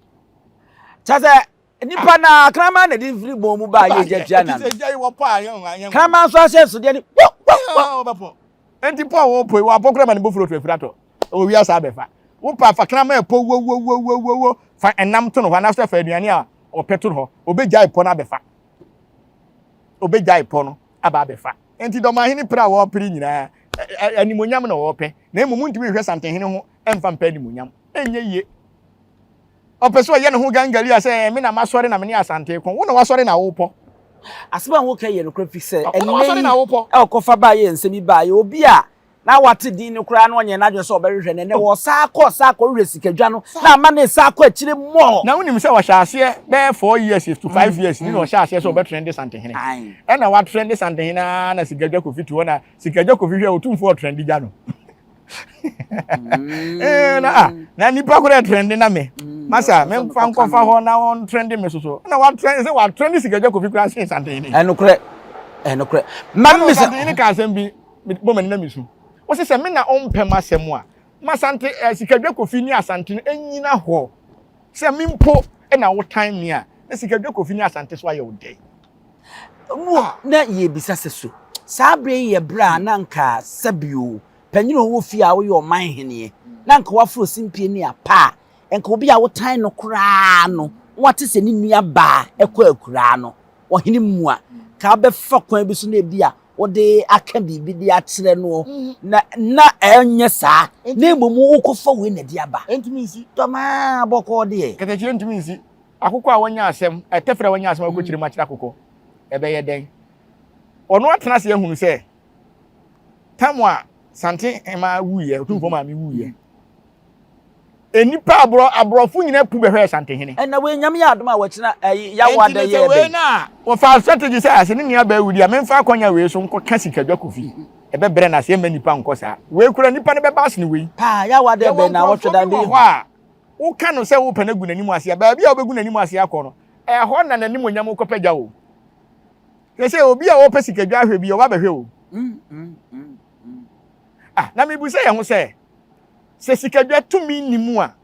Kyɛ sɛ nipa na kraman na de firi bɔn mu baa yɛ gya tua na no. Kraman nso ahyɛnsodeɛ ne wɔ wɔ wɔ. Nti pɔ a wɔpɔ yi wɔapɔ koraa ma ne bofuro to afiri atɔ. Ɛwɔ wiase abɛfa. Wo pa fa kraman ɛpɔ wowowowowo fa ɛnam to no hɔ anaasɛ fa aduane a ɔpɛ to no hɔ. Obegyae pɔ no abɛfa. Obegyae pɔ no aba abɛfa. Nti dɔmahene pere a wɔpere nyinaa animonyam na wɔpɛ. Na mmom wontumi nhwɛ santehene ho mfa mpɛ animonyam. Ɛnyɛ yie. Ɔpɛ sɛ ɔyɛ ne ho gangali a sɛ me na masɔre na me ne Asante ko. Wo na wasɔre na wopɔ. Asɛm a woka yi yɛ nokorɛ firi sɛ ɛnnɛ yi ɛkɔfa baeɛ nsɛm yi baeɛ obi a na wate din no koraa na ɔnyɛ n'adwene sɛ ɔbɛhwehwɛ no ɛnnɛ wɔsan kɔ san kɔhwehwɛ sikadwa no na ama ne san kɔ akyire mmɔɔ. Na wonim sɛ ɔhyɛ aseɛ bɛyɛ 4 years to 5 years ni na ɔhyɛ aseɛ sɛ ɔbɛtrɛnde Santehene. Ɛna watrɛnde Santehene ara na Sikadwa Kofi te hɔ na Sikadwa Kofi hwɛ Otumfoɔ ɔtrɛnde gya no. Eh, na ah, na nipa koraa trɛnde na me. Masa, memfa nkɔfa hɔ na wɔn trɛnde me soso. Na watrɛnde sɛ watrɛnde Sikadwa Kofi koraa sen Santehene. Ɛnokorɛ, ɛnokorɛ. Ma mmisa. Santehene ka asɛm bi bɔ m'ani na mesu. Wɔsi sɛ me na ɔmpɛ m'asɛm a, m'asante eh, Sikadwa Kofi ne Asante no nnyina hɔ. Sɛ me mpo na wotan me a, na Sikadwa Kofi ne Asante so ayɛ wo dɛn? Mu na yɛbisa sɛ so saa berɛ yi yɛ berɛ a na anka sɛbio panyin a ɔwɔ fie a woyɛ ɔman heneɛ na anka waforo simpie ne apa a nka obi a wotan no koraa no wate sɛ ne nua baa ɛkɔ akuraa no ɔhene mu a ka bɛfa kwan bi so na ebi a wode aka biribi de akyerɛ noɔ mm. na na ɛnyɛ saa na mmom wokɔfa wei na de aba ɛntumi nsi tɔmaa bɔkɔɔ deɛ katakyie ntumi nsi akokɔ a wɔnya asɛm ɛtɛfrɛ a wɔnya asɛm akɔkyerɛ mu akyerɛ akokɔ ɛbɛyɛ dɛn ɔno atena ase ahunu sɛ tam a sante hema wuyɛ otumfoɔ maame wuyɛ nnipa aborɔ aborɔfo nyinaa pu bɛhwɛɛ Santehene. Ɛna wei nyame yɛ adom a wɔkyena ɛyi yawo ada yɛ bɛn. Wei na wɔfa strategy sɛ ase ne nua baa wudi a memfa akɔnya wei so nkɔka sikadwa kofi ɛbɛbrɛ na ase ɛmma nipa nkɔ saa wei kura nipa no bɛba asene wei. Paa yawo ada bɛn na wɔtwe da bi wɔ hɔ a woka no sɛ wopɛ no agu n'anim ase a baabi a wobɛgu n'anim ase akɔ no ɛhɔ na n'anim onyam kɔpɛ o. Sɛ sɛ obi a wɔpɛ sikadwa ahwɛ bi ɔba bɛhwɛ o. Mm, mm, mm, ah na mebu sɛ yɛn ho sɛ sɛ sikadwa tumi nni mu a,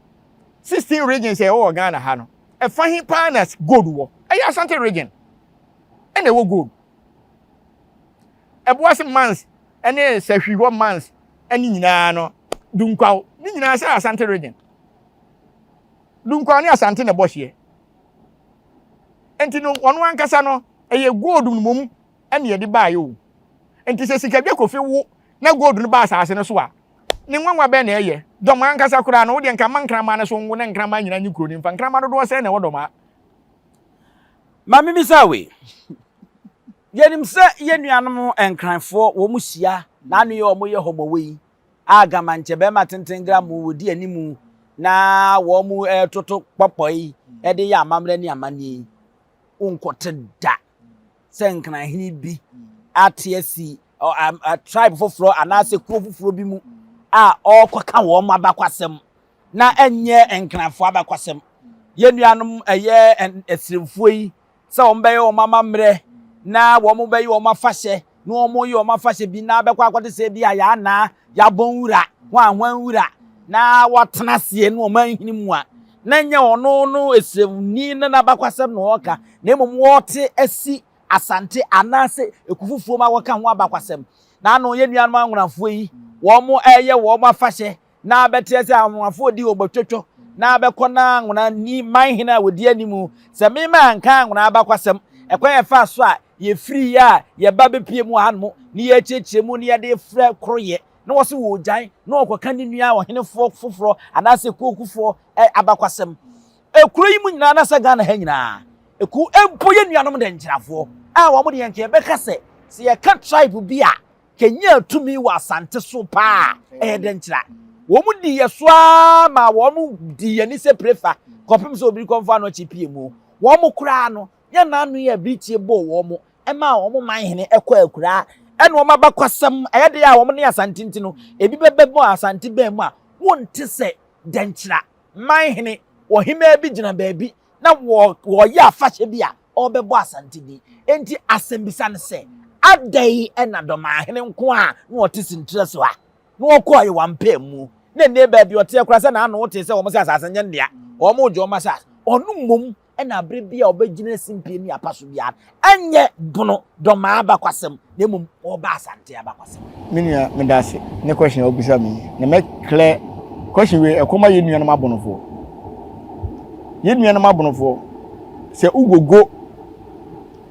16 regions a ɛwɔ wɔ Ghana ha no, ɛfa he paa na gold wɔ? Ɛyɛ Asante region ɛna ɛwɔ gold. Ɛboase mines ɛne Sahwi hɔ mines ɛne nyinaa no, Dunkwaw ne nyinaa sɛ Asante region. Dunkwaw ne Asante na ɛbɔ hyeɛ. Nti no, wɔn ankasa no, ɛyɛ gold mmom ɛna yɛde baeɛ o. Nti sɛ Sikadwa Kofi wo na gold no ba asase no so a, ne nwanwa bɛn na ɛyɛ? Dɔmaa ankasa koraa no, wo deɛ nka mma nkraman no so nwo na nkraman nyinaa nye kuro no mfa. Nkraman dodoɔ sɛn na ɛwɔ Dɔmaa? Ma memmisa wei. Yɛnim sɛ yɛn nuanom Nkranfoɔ wɔn hyia na ano yɛ wɔn yɛ hɔmɔwɔ yi a gamankyɛ bɛrima tenten gramoo wɔdi animu na wɔn retoto kpɔkpɔ yi de yɛ amammerɛ ne amanneɛ yi. Wonkɔte da sɛ Nkranhene bi ate asi tribe foforɔ anaasɛ kuo foforɔ bi mu a ɔrekɔka wɔn abakwasɛm na ɛnyɛ Nkranfoɔ abakwasɛm. Yɛn nuanom ɛyɛ Asirimfoɔ yi sɛ wɔn bɛyɛ wɔn amammerɛ na wɔn bɛyɛ wɔn afahyɛ na wɔn yɛ wɔn afahyɛ bi na bɛkɔ akɔte sɛ bi a yɛanaa yɛabɔ nwura hwan hwan nwura na wɔatena aseɛ na wɔn ahini mu a Na ɛnyɛ ɔno no Esremni no n'abakwasɛm na ɔreka, na mmom wɔrete asi Asante anaasɛ Ekufufoɔ mu akɔka ho abakwasɛm. Na ano yɛn nuanom Anwonafoɔ yi, wɔn reyɛ wɔn afahyɛ na abɛteɛ sɛ Anwonafoɔ di wɔn na abɛkɔ na Anwona ni man hene a wɔdi anim sɛ mema anka Anwona abakwasɛm, ɛkwan a ɛfaa so a yɛfiriiɛ a yɛba bɛpue mu wɔ hanom na yɛrekyerɛkyerɛ mu na yɛde refrɛ koroyɛ na wɔse wɔregyae na wɔkɔka ne nua ɔhenefoɔ foforɔ anaasɛ kuokufoɔ abakwasɛm. Ekuro yi mu nyinaa anaasɛ Ghana ha nyinaa, ekuo mpo yɛ nuanom dɛnkyerɛfoɔ a wɔn deɛ nka yɛbɛka sɛ sɛ yɛka tribe bi a kɛnyaa tumi wɔ Asante so paa ɛyɛ dɛnkyerɛ. Wɔn di yɛ so ara ma wɔn di yɛn ani sɛ prefa kɔpem sɛ obi kɔmfa ano akyi pie mu. Wɔn koraa no, yɛn nnaano yi a biritie bɔɔ wɔn maa wɔn man hene kɔɔ akuraa ɛna wɔn abakwasɛm ɛyɛ deɛ a wɔn ne Asante nti no ebi bɛbɛ mu a Asante bɛn mu a wonte sɛ dɛnkyerɛ man hene ɔhemaa bi gyina baabi na wɔyɛ afahyɛ bi a ɔrebɛbɔ Asante din. Enti asɛmbisa no sɛ, adɛn na Dɔmahene nko a na ɔte Sintire so a na ɔkɔɔ Ayewa mpaamu na ɛnnɛ baabi ɔteɛ koraa sɛ n'ano wotee sɛ wɔn sɛ asase nyɛ ne dea, wɔn regye wɔn asase, ɔno mmom na bere bi a ɔbɛgyina simpie ne apa so biara ɛnyɛ Bono Dɔmaa abakwasɛm na mmom ɔreba Asante abakwasɛm. Me nua medase ne question a wobisa me yi na mɛ clear question wei ɛkɔ ma yɛn nuanom abonofoɔ yɛn nuanom abonofoɔ sɛ wogogo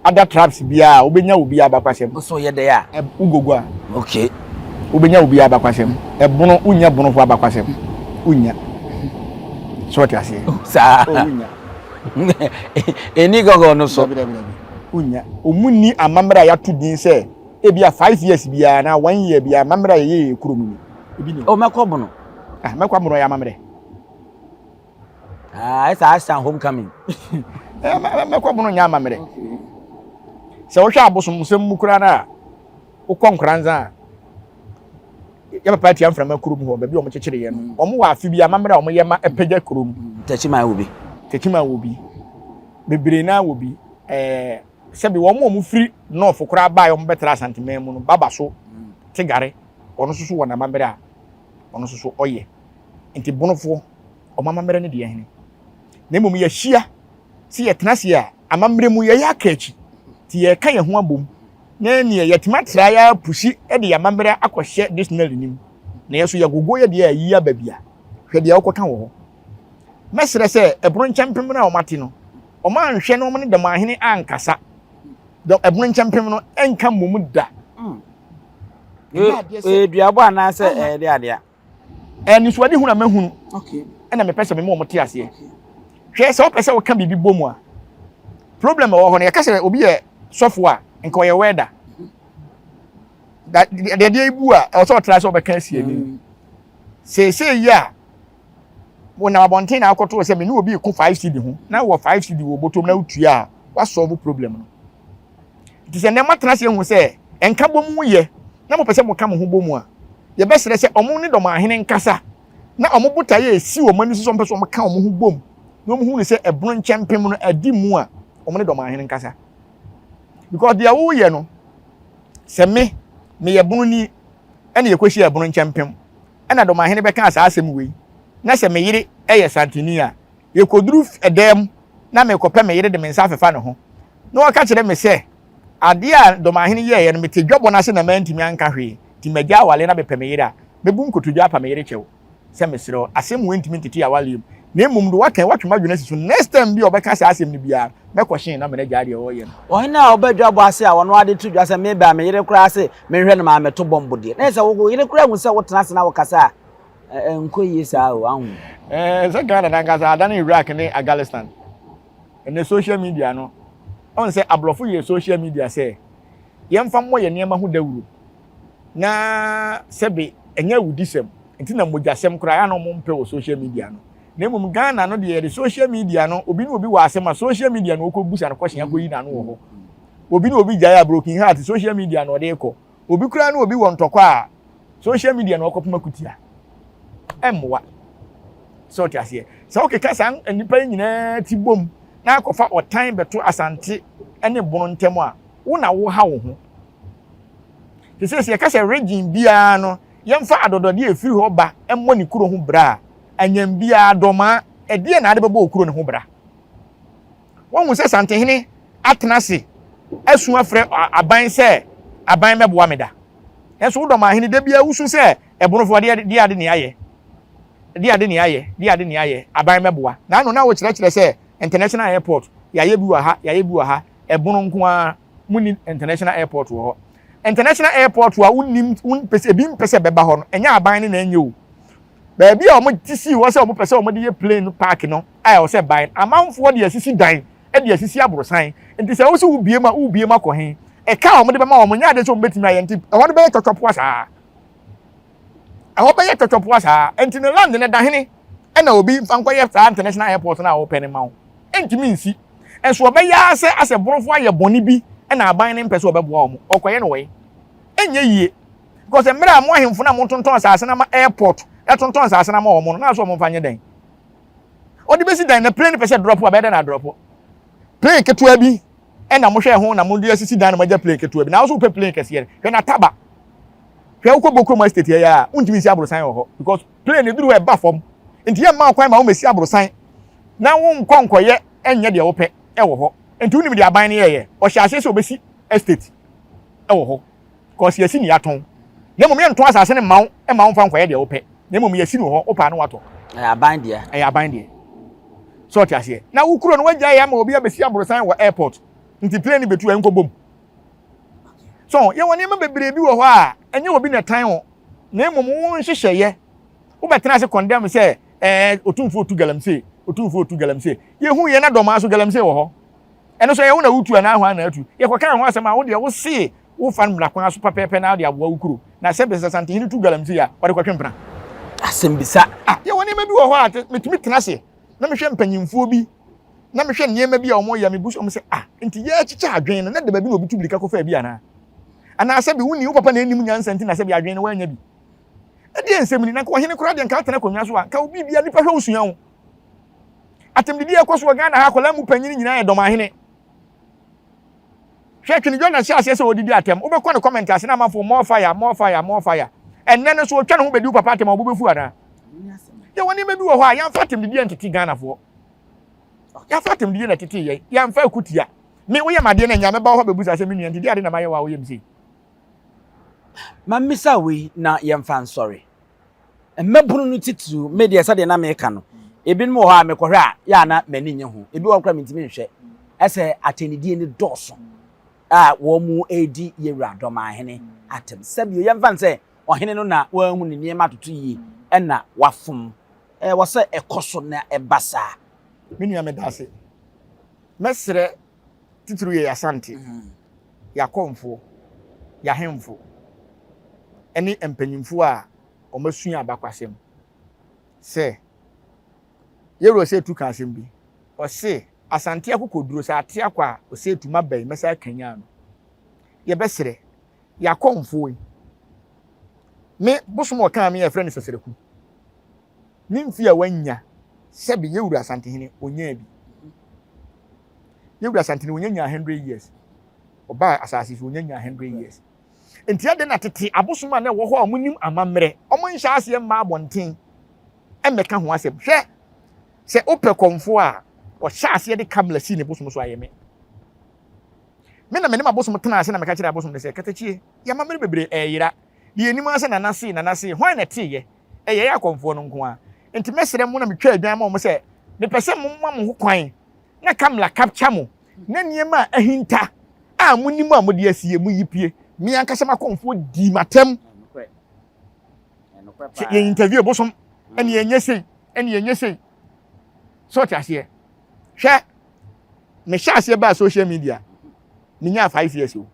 other tribes biara wobɛnya obi abakwasɛm. Woso yɛ dɛ a. Wogogo a. Okay. Wobɛnya obi abakwasɛm. Ɛbono wonya bonofo abakwasɛm. Wonya. So ɔte aseɛ. Oh, saa. Oh, wonya. Ɛni gɔgɔ no so. Dabi dabi dabi. Wonya. Ɔmu nni amammerɛ a yɛato din sɛ ebi a 5 years biara na one year biara amammerɛ a yɛyɛ yɛ kurom ni. Ebi ni. Oh, mɛkɔ bono. Ah, mɛkɔ bono yɛ amammerɛ. Ah, ɛsɛ Ashtown homecoming. Mɛkɔ bono nyɛ amammerɛ. Sɛ wohwɛ abosomsɛm mu koraa no a, wokɔ Nkoranza a, yɛ papa atia mframa kurom hɔ, baabi a wɔkyekyere yɛ no, wɔn wɔ afe bi amammerɛ a wɔyɛ ma ɛpagya kurom. Techiman wɔ bi. Techiman wɔ bi. Bebree naa wɔ bi. Ɛɛ sɛbi wɔn a wɔfiri north koraa baa wɔn bɛtra Asanteman mu no, baba so Tegare, ɔno nso so wɔ n'amammerɛ a ɔno nso so ɔyɛ. Nti bonofoɔ, wɔn amammerɛ ne deɛ hene. Na mmom yɛahyia sɛ yɛtena ase a, amammerɛ mu yɛyɛ aka akyi. Nti yɛreka yɛn ho abom na neɛ yɛatumi atra yɛ apusi de yɛn amammerɛ akɔhyɛ dictionary no mu. Na yɛn nso yɛgogo yɛ deɛ ayi aba bi a, hwɛ deɛ wokɔka wɔ hɔ. Mɛsrɛ sɛ ɛbono nkyɛmpem no a wɔate no, wɔn anhwɛ na wɔn ne Dɔmahene ankasa. Ɛbono nkyɛmpem no nka mmom da. Ɛyɛ duabɔ anaasɛ ɛyɛ de adeɛ? Anisoadehunu a mahunu ɛna mepɛ sɛ mema wɔn te aseɛ. Hwɛ sɛ wopɛ sɛ woka biribi bɔ mu a, problem ɛwɔ hɔ no, yɛka sɛ obi yɛ sɔfo a, nka ɔyɛ wɛda. Deɛ deɛ ibu a, ɛwɔ sɛ ɔtra sɛ ɔbɛka asi ani. Seesei yi a, wonam abɔnten na akɔto sɛ me ne obi ko 5 cedi ho, na wɔ 5 cedi wɔ bɔtɔm na wotua a, wasɔlve problem no. Nti sɛ nnɛ moatena ase ahu sɛ nka bɔ mu yɛ na mopɛ sɛ moka mo ho bɔ mu a, yɛbɛsrɛ sɛ ɔmo ne Dɔmahene nkasa na ɔmo botaeɛ a ɛsi wɔn ani so sɛ wɔpɛ sɛ wɔka wɔn ho bom na wɔn hu no sɛ ɛbono nkyɛmpem no adi mu a, wɔn ne Dɔmahene nkasa. Because deɛ woyɛ no, sɛ me, meyɛ bononi ɛna yɛkɔhyia ɛbono nkyɛmpem ɛna Dɔmahene bɛka saa asɛm wei na sɛ me yere ɛyɛ Santini a, yɛkɔduru ɛdan mu na mekɔpɛ me yere de me nsa afefa ne ho na ɔka kyerɛ me sɛ adeɛ a Dɔmahene yɛeɛ no, mete dwabɔ no ase na mantumi anka hwee, nti magya awale na mepɛ me yere a, mɛbu nkotodwe apa me yere kyɛw sɛ mesrɛ wo, asɛm wei ntumi ntete awaleɛ mu, na mmom de woaka yi, woatwe m'adwene asi so, next time bi a ɔbɛka saa asɛm no biara, mɛkɔhyen na mene agyae deɛ ɔreyɛ no. Ɔhene a ɔba dwabɔ ase a ɔno ara de to dwa sɛ meba a me yere koraa se menhwɛ no maa meto bɔmbo deɛ, na ɛsɛ wo yere koraa hu sɛ wotena ase na wokasa a, ɛnkɔ yie saa o, ahu. Ɛɛ sɛ Ghana no ankasa adane Iraq ne Afghanistan. Ɛnɛ social media no, ɔn sɛ aborɔfo yɛ social media sɛ yɛmfa mmɔ yɛn nneɛma ho dawuro na sɛbe ɛnyɛ awudisɛm nti na mogyasɛm koraa na wɔn mpɛ wɔ social media no. Na mmom Ghana no deɛ yɛde social media no, obi ne obi wɔ asɛm a social media na ɔkɔ busa no kɔhyɛn akɔyi n'ano wɔ hɔ. Obi ne obi gyae a broken heart social media na ɔde kɔ. Obi koraa ne obi wɔ ntɔkwa a social media na ɔkɔpem akutia. Ɛmmoa. Sɛ ɔte aseɛ. Sɛ wokeka saa nnipa yi nyinaa ti bom na akɔfa ɔtan bɛto Asante ne Bono ntam a, wo na woha wo ho. Te sɛ sɛ yɛka sɛ region biara no, yɛmfa adɔdɔdeɛ a ɛfiri hɔ ba mmɔ ne kuro ho bra a, anyam biara dɔmaa. Ɛdeɛn na ade bɛbɔ okuro no ho bra? Woahu sɛ Santehene atena ase asu afrɛ aban sɛ aban mɛboa me da. Nanso wo Dɔmahene da biara wosu sɛ ɛbonofoɔ deɛ deɛ ade ne ayɛ, deɛ ade ne ayɛ, deɛ ade ne ayɛ, aban mɛboa. Na ano na wokyerɛkyerɛ sɛ international airport yɛayɛ bi wɔ ha, yɛayɛ bi wɔ ha, ɛbono nko ara monni international airport wɔ hɔ. International airport a wonnim, wompɛ sɛ, ebi mpɛ sɛ ɛbɛba hɔ no, ɛnyɛ aban no na ɛnyɛ o. Baabi a wɔte sii hɔ sɛ wɔpɛ sɛ wɔde yɛ plane no park no a ɛwɔ sɛ ban amanfoɔ de asisi dan de asisi aborosan nti sɛ wosɛ wobie mu a wobie mu akɔ he ɛka a wɔde bɛma wɔn nyɛ adeɛ sɛ wɔbɛtumi ayɛ nti ɛhɔ no bɛyɛ twɔtwɔpoa saa ɛhɔ bɛyɛ twɔtwɔpoa saa nti no land no da hene ɛna obi mfa nkɔyɛ saa international airport no a wɔpɛ no ma wo ɛntumi nsi nso ɔbɛyɛ ara sɛ asɛ borɔfo ayɛ bɔne bi ɛna aban no mpɛ sɛ ɔbɛboa wɔn ɔkɔyɛ no wɔyi ɛnyɛ yie Because mmerɛ a mo ahemfo no a motontɔn asase no ama airport ɛtontɔn asase no ama wɔn no na so wɔn mfa nyɛ dɛn? Ɔde bɛsi dan na plane pɛ sɛ drop a bɛyɛ dɛn na drop? Plane ketewa bi ɛna mohwɛ ho na mode asisi dan na moagya plane ketewa bi na wo so wopɛ plane kɛseɛ hwɛ na taba hwɛ wokɔ Bokrom estate yɛ a wontumi nsi aborosan wɔ hɔ because plane eduru hɔ ɛba fam nti yɛ mma kwan ma womɛsi aborosan na wonkɔ nkɔyɛ ɛnyɛ deɛ wopɛ ɛwɔ hɔ nti wonim deɛ aban no yɛyɛ ɔhyɛ aseɛ sɛ ɔbɛsi estate ɛwɔ hɔ Cause yɛsi ne yɛatɔn. Na mmom yɛntɔn asase no mma wo mma womfa nkɔyɛ deɛ wopɛ. Na mmom yɛsi no wɔ hɔ, wopɛ a na woatɔ. Ɛyɛ aban dea. Ɛyɛ aban deɛ. So ɔte aseɛ? Na wo kuro no woagyae ama obi abɛsi aborosan wɔ airport. Nti plane no bɛtu a ɛnkɔ bom. So yɛwɔ nneɛma bebree bi wɔ hɔ a ɛnyɛ obi na ɛtan wo. Na mmom wo nhyehyɛeɛ. Wobɛtena ase condemn sɛ ɛɛ otumfoɔ otu galamsey, otumfoɔ otu galamsey. Yɛhu yɛn na dɔmaa so galamsey wɔ hɔ. Ɛno nso ɛyɛ wo na wotu anaa hwan na atu? Yɛkɔkaa ho asɛm a, wo deɛ wose wofa no mmara kwan so pɛpɛɛpɛ na wode aboa wo kuro. Na sɛ bɛsɛ Asantehene tu galamsey a, ɔde kɔtwe mpena. Asɛmbisa. Ah, yɛwɔ nneɛma bi wɔ hɔ a metumi tena ase na mehwɛ mpanyimfoɔ bi na mehwɛ nneɛma bi a wɔyɛ a mebu so wɔn sɛ ah, nti yɛrekyekyɛ adwene no na da baabi na obi tu birika kɔfaa bi anaa? Anaa sɛbi wonni wo papa na ɛnnim nyansa nti na sɛbi adwene no woannya bi? Ɛdeɛ nsɛm ni, na nka ɔhene koraa deɛ nka atena akonnwa so a, nka obi bia nipa hwɛ wo sua wo. Atɛmdidi a ɛkɔ so wɔ Ghana ha akwadaa mu panyin nyinaa yɛ dɔmahene. Hwɛ Twene Jordan hyɛ aseɛ sɛ ɔdidi atɛm. Wobɛkɔ ne comment ase na amanfoɔ more fire, more fire, more fire. Ɛnnɛ no so ɔtwa ne ho bɛdi wo papa atɛm a ɔbo bɛfu anaa? Yɛwɔ nneɛma bi wɔ hɔ a yɛmfa atɛmdidi antete Ghanafoɔ. Yɛmfa atɛmdidi na ɛtete yɛn. Yɛmfa akutia. Me woyɛ m'adeɛ na nya mɛba wo hɔ bɛbusa sɛ me nua nti deɛ ade na mayɛ wɔ a woyɛ me sei. Ma mmisa wei na yɛmfa nsɔre. Mmabunu no titiriw, me deɛ sɛdeɛ na meka no, ebinom wɔ hɔ a mekɔhwɛ a, yɛ a na m'ani nnye ho. Ebi wɔ hɔ koraa mentumi nhwɛ. Ɛsɛ atɛnnidie no dɔɔso a wɔredi yɛn wura Dɔmahene atɛm. Sɛbio yɛmfa no sɛ ɔhene no na wanhu ne nneɛma atoto yie ɛna wafom. Ɛwɔ sɛ ɛkɔ so na ɛba saa. Me nua meda ase. Mɛsrɛ titiriw yɛ Asante, yɛn akɔmfoɔ, yɛn ahemfo ne mpanyimfoɔ a wɔasua abakwasɛm sɛ Yɛwura Osei ka asɛm bi. Ɔse, Asante akokoduro, sɛ ate akɔ a, Osei maba yi, mɛsan akanyan no. Yɛbɛsrɛ, yɛn akɔmfoɔ yi, me bosom a ɔkaa me a yɛfrɛ no Sɛsɛrɛku, ne mfe a wanya sɛbe Yɛwura Asantehene, ɔnyaa bi. Yɛwura Asantehene, ɔnya nyaa 100 years. Ɔbaa asase so, ɔnya nyaa 100 years. Nti adɛn na tete abosom a na ɛwɔ hɔ a wɔnim amammerɛ, wɔnhyɛ aseɛ mma abɔnten mmɛka ho asɛm? Hwɛ, sɛ wopɛ kɔmfoɔ a, ɔhyɛ aseɛ de kamla sii ne bosom so ayɛ me. Me na me ne m'abosom tena ase na meka kyerɛ abosom no sɛ, katakyie, yɛn amammerɛ bebree ɛreyera. Deɛ yɛnim ara sɛ nana see, nana see, hwan na ɛteeɛ? Ɛyɛ yɛn akɔmfoɔ no nko ara. Nti mɛsrɛ mo na metwa adwan ma wɔn sɛ, mepɛ sɛ moma mo ho kwan na kamla capture mo na nneɛma a ahinta a monim a mode asie mo yi pie. Me ankasa m'akɔmfoɔ dii m'atɛm sɛ yɛn interview bosom ɛne yɛnyɛ sei ɛne yɛnyɛ sei. So ɔte aseɛ? Hwɛ, mehyɛ aseɛ baa social media menyaa 5 years o.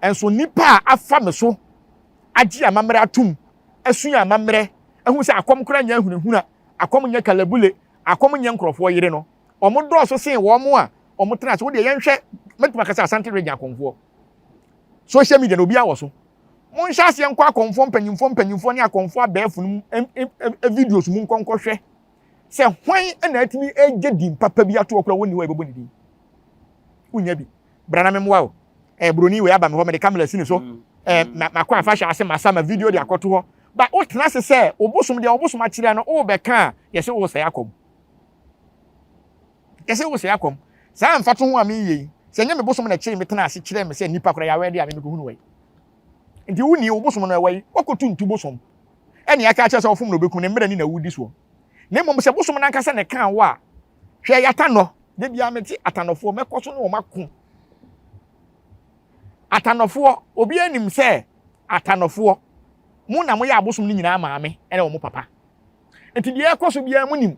Ɛnso nipa a afa me so agye amammerɛ atom, asua amammerɛ, ahu sɛ akɔm koraa nyɛ ahunahuna, akɔm nyɛ kalabule, akɔm nyɛ nkurɔfoɔ yere no, wɔn dɔɔso sen wɔn a wɔn tena ase. Wodeɛ yɛnhwɛ, mɛtumi aka sɛ Asante region akɔmfoɔ. Social media na obiara wɔ so. Monhyɛ aseɛ nkɔ akɔmfoɔ mpanyimfoɔ mpanyimfoɔ ne akɔmfoɔ abɛɛfo no mu videos mu nkɔ nkɔhwɛ sɛ hwan na atumi agye din papa bi ato hɔ koraa wɔnni hɔ a yɛbɛbɔ ne din. Wonya bi. Bra na memmoa wo. Eh, broni wei aba me hɔ, mede camera si ne so. Eh, makɔ afahyɛ ase, masa ma video de akɔto hɔ. Ba wotena ase sɛ wo bosom deɛ wo bosom akyerɛ no wobɛka a yɛsɛ wosɛe akɔm. Yɛsɛ wosɛe akɔm. Saa mfatoho a mereyɛ yi, sɛ ɛnyɛ me bosom na ɛkyeree me tenaa ase kyerɛɛ me sɛ nnipa koraa yɛawɛn de a, me mekɔhunu wɔ yi. Nti wonni wo bosom no ɛwɔ yi, woakɔtu ntu bosom. Ɛne aka akyerɛ sɛ wofom na obekum ne mmerɛ ni na wodi soɔ. Na mmom sɛ bosom no ankasa na ɛkaa wo a, hwɛ yɛatanɔ. Da biara mete atanɔfoɔ, mɛkɔ so ne wɔn ako. Atanɔfoɔ, obiara nim sɛ atanɔfoɔ, mo na moyɛ abosom no nyinaa maame ne wɔn papa. Nti deɛ ɛkɔ so biara mo nim.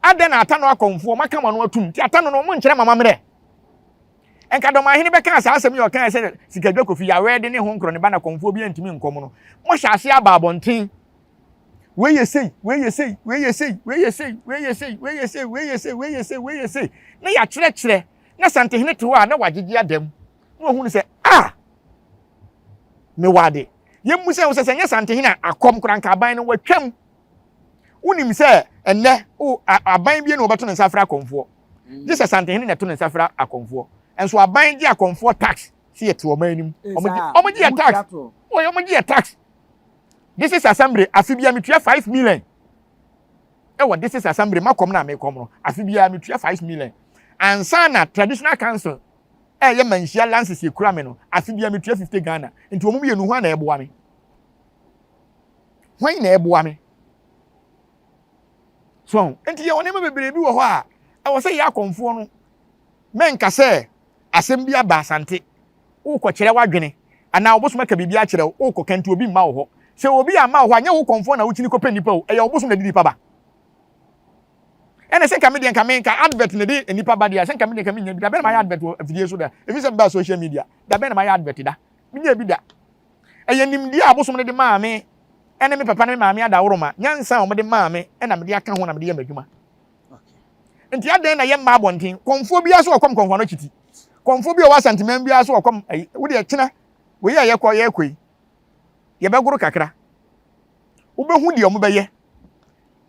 Adɛn na atanɔ akɔmfoɔ, moaka mo ano atum, nti atanɔ no wɔn nkyerɛ mo amammerɛ. Nka Dɔmahene bɛkaa saa asɛm yi a ɔkae sɛ Sikadwa Kofi Yawɛ de ne ho nkorɔ ne ba na kɔmfoɔ bi antumi nkɔm no, mohyɛ aseɛ aba abɔnten. Wei yɛ sei, wei yɛ sei, wei yɛ sei, wei yɛ sei, wei yɛ sei, wei yɛ sei, wei yɛ sei, wei yɛ sei, wei yɛ sei. Na yɛakyerɛkyerɛ na Santehene te hɔ a na wagyegye ada mu. Na wahunu sɛ, ah, mewɔ ade. Yɛmmu sɛ wo sɛ sɛ nyɛ Santehene a akɔm koraa nka aban no watwam. Wonim sɛ ɛnnɛ o aban bi na wɔbɛto ne nsa afrɛ akɔmfoɔ. Gye sɛ Santehene na ɛto ne nsa frɛ akɔmfoɔ. Nso aban gye akɔmfoɔ tax sɛ yɛte ɔman no mu. Wɔn gye yɛ tax. Wɔn gye yɛ tax. District assembly afe biara metua 5 million. Ɛwɔ district assembly makɔm na mekɔm no afe biara metua 5 million. Ansa na traditional council ɛyɛ manhyia lances ekura me no afe biara metua 50 Ghana. Nti wɔn mmienu hwan na ɛboa me? Hwan na ɛboa me? So nti yɛwɔ nneɛma bebree bi wɔ hɔ a ɛwɔ sɛ yɛ akɔmfoɔ no mɛnka sɛ asɛm bi aba Asante wokɔkyerɛ w'adwene anaa wobosom aka biribi akyerɛ wo wokɔka nti obi mma wo hɔ. Sɛ obi amma wo hɔ a nyɛ wo kɔmfoɔ na wokyini kɔpɛ nnipa o, ɛyɛ wobosom na ɛde nnipa ba. Ɛna sɛ nka me deɛ nka me nka advert na ɛde nnipa ba deɛ sɛ nka me deɛ nka menya bi da bɛn na mayɛ advert wɔ afidie so da ɛfiri sɛ mebaa social media da bɛn na mayɛ advert da menya bi da. Ɛyɛ nimdeɛ a abosom no de maa me ne me papa ne me maame adaworoma, nyansa a wɔde maa me na mede aka ho na mede yɛ m'adwuma. Nti adɛn na yɛmma abɔnten? Kɔmfoɔ biara so ɔkɔm kɔmfoɔ no kyiti. Kɔmfoɔ bi a ɔwɔ Asanteman biara so ɔkɔm ayi. Wo deɛ kyena wei a yɛkɔ yɛkɔ yi, yɛbɛgoro kakra. Wobɛhu deɛ wɔbɛyɛ.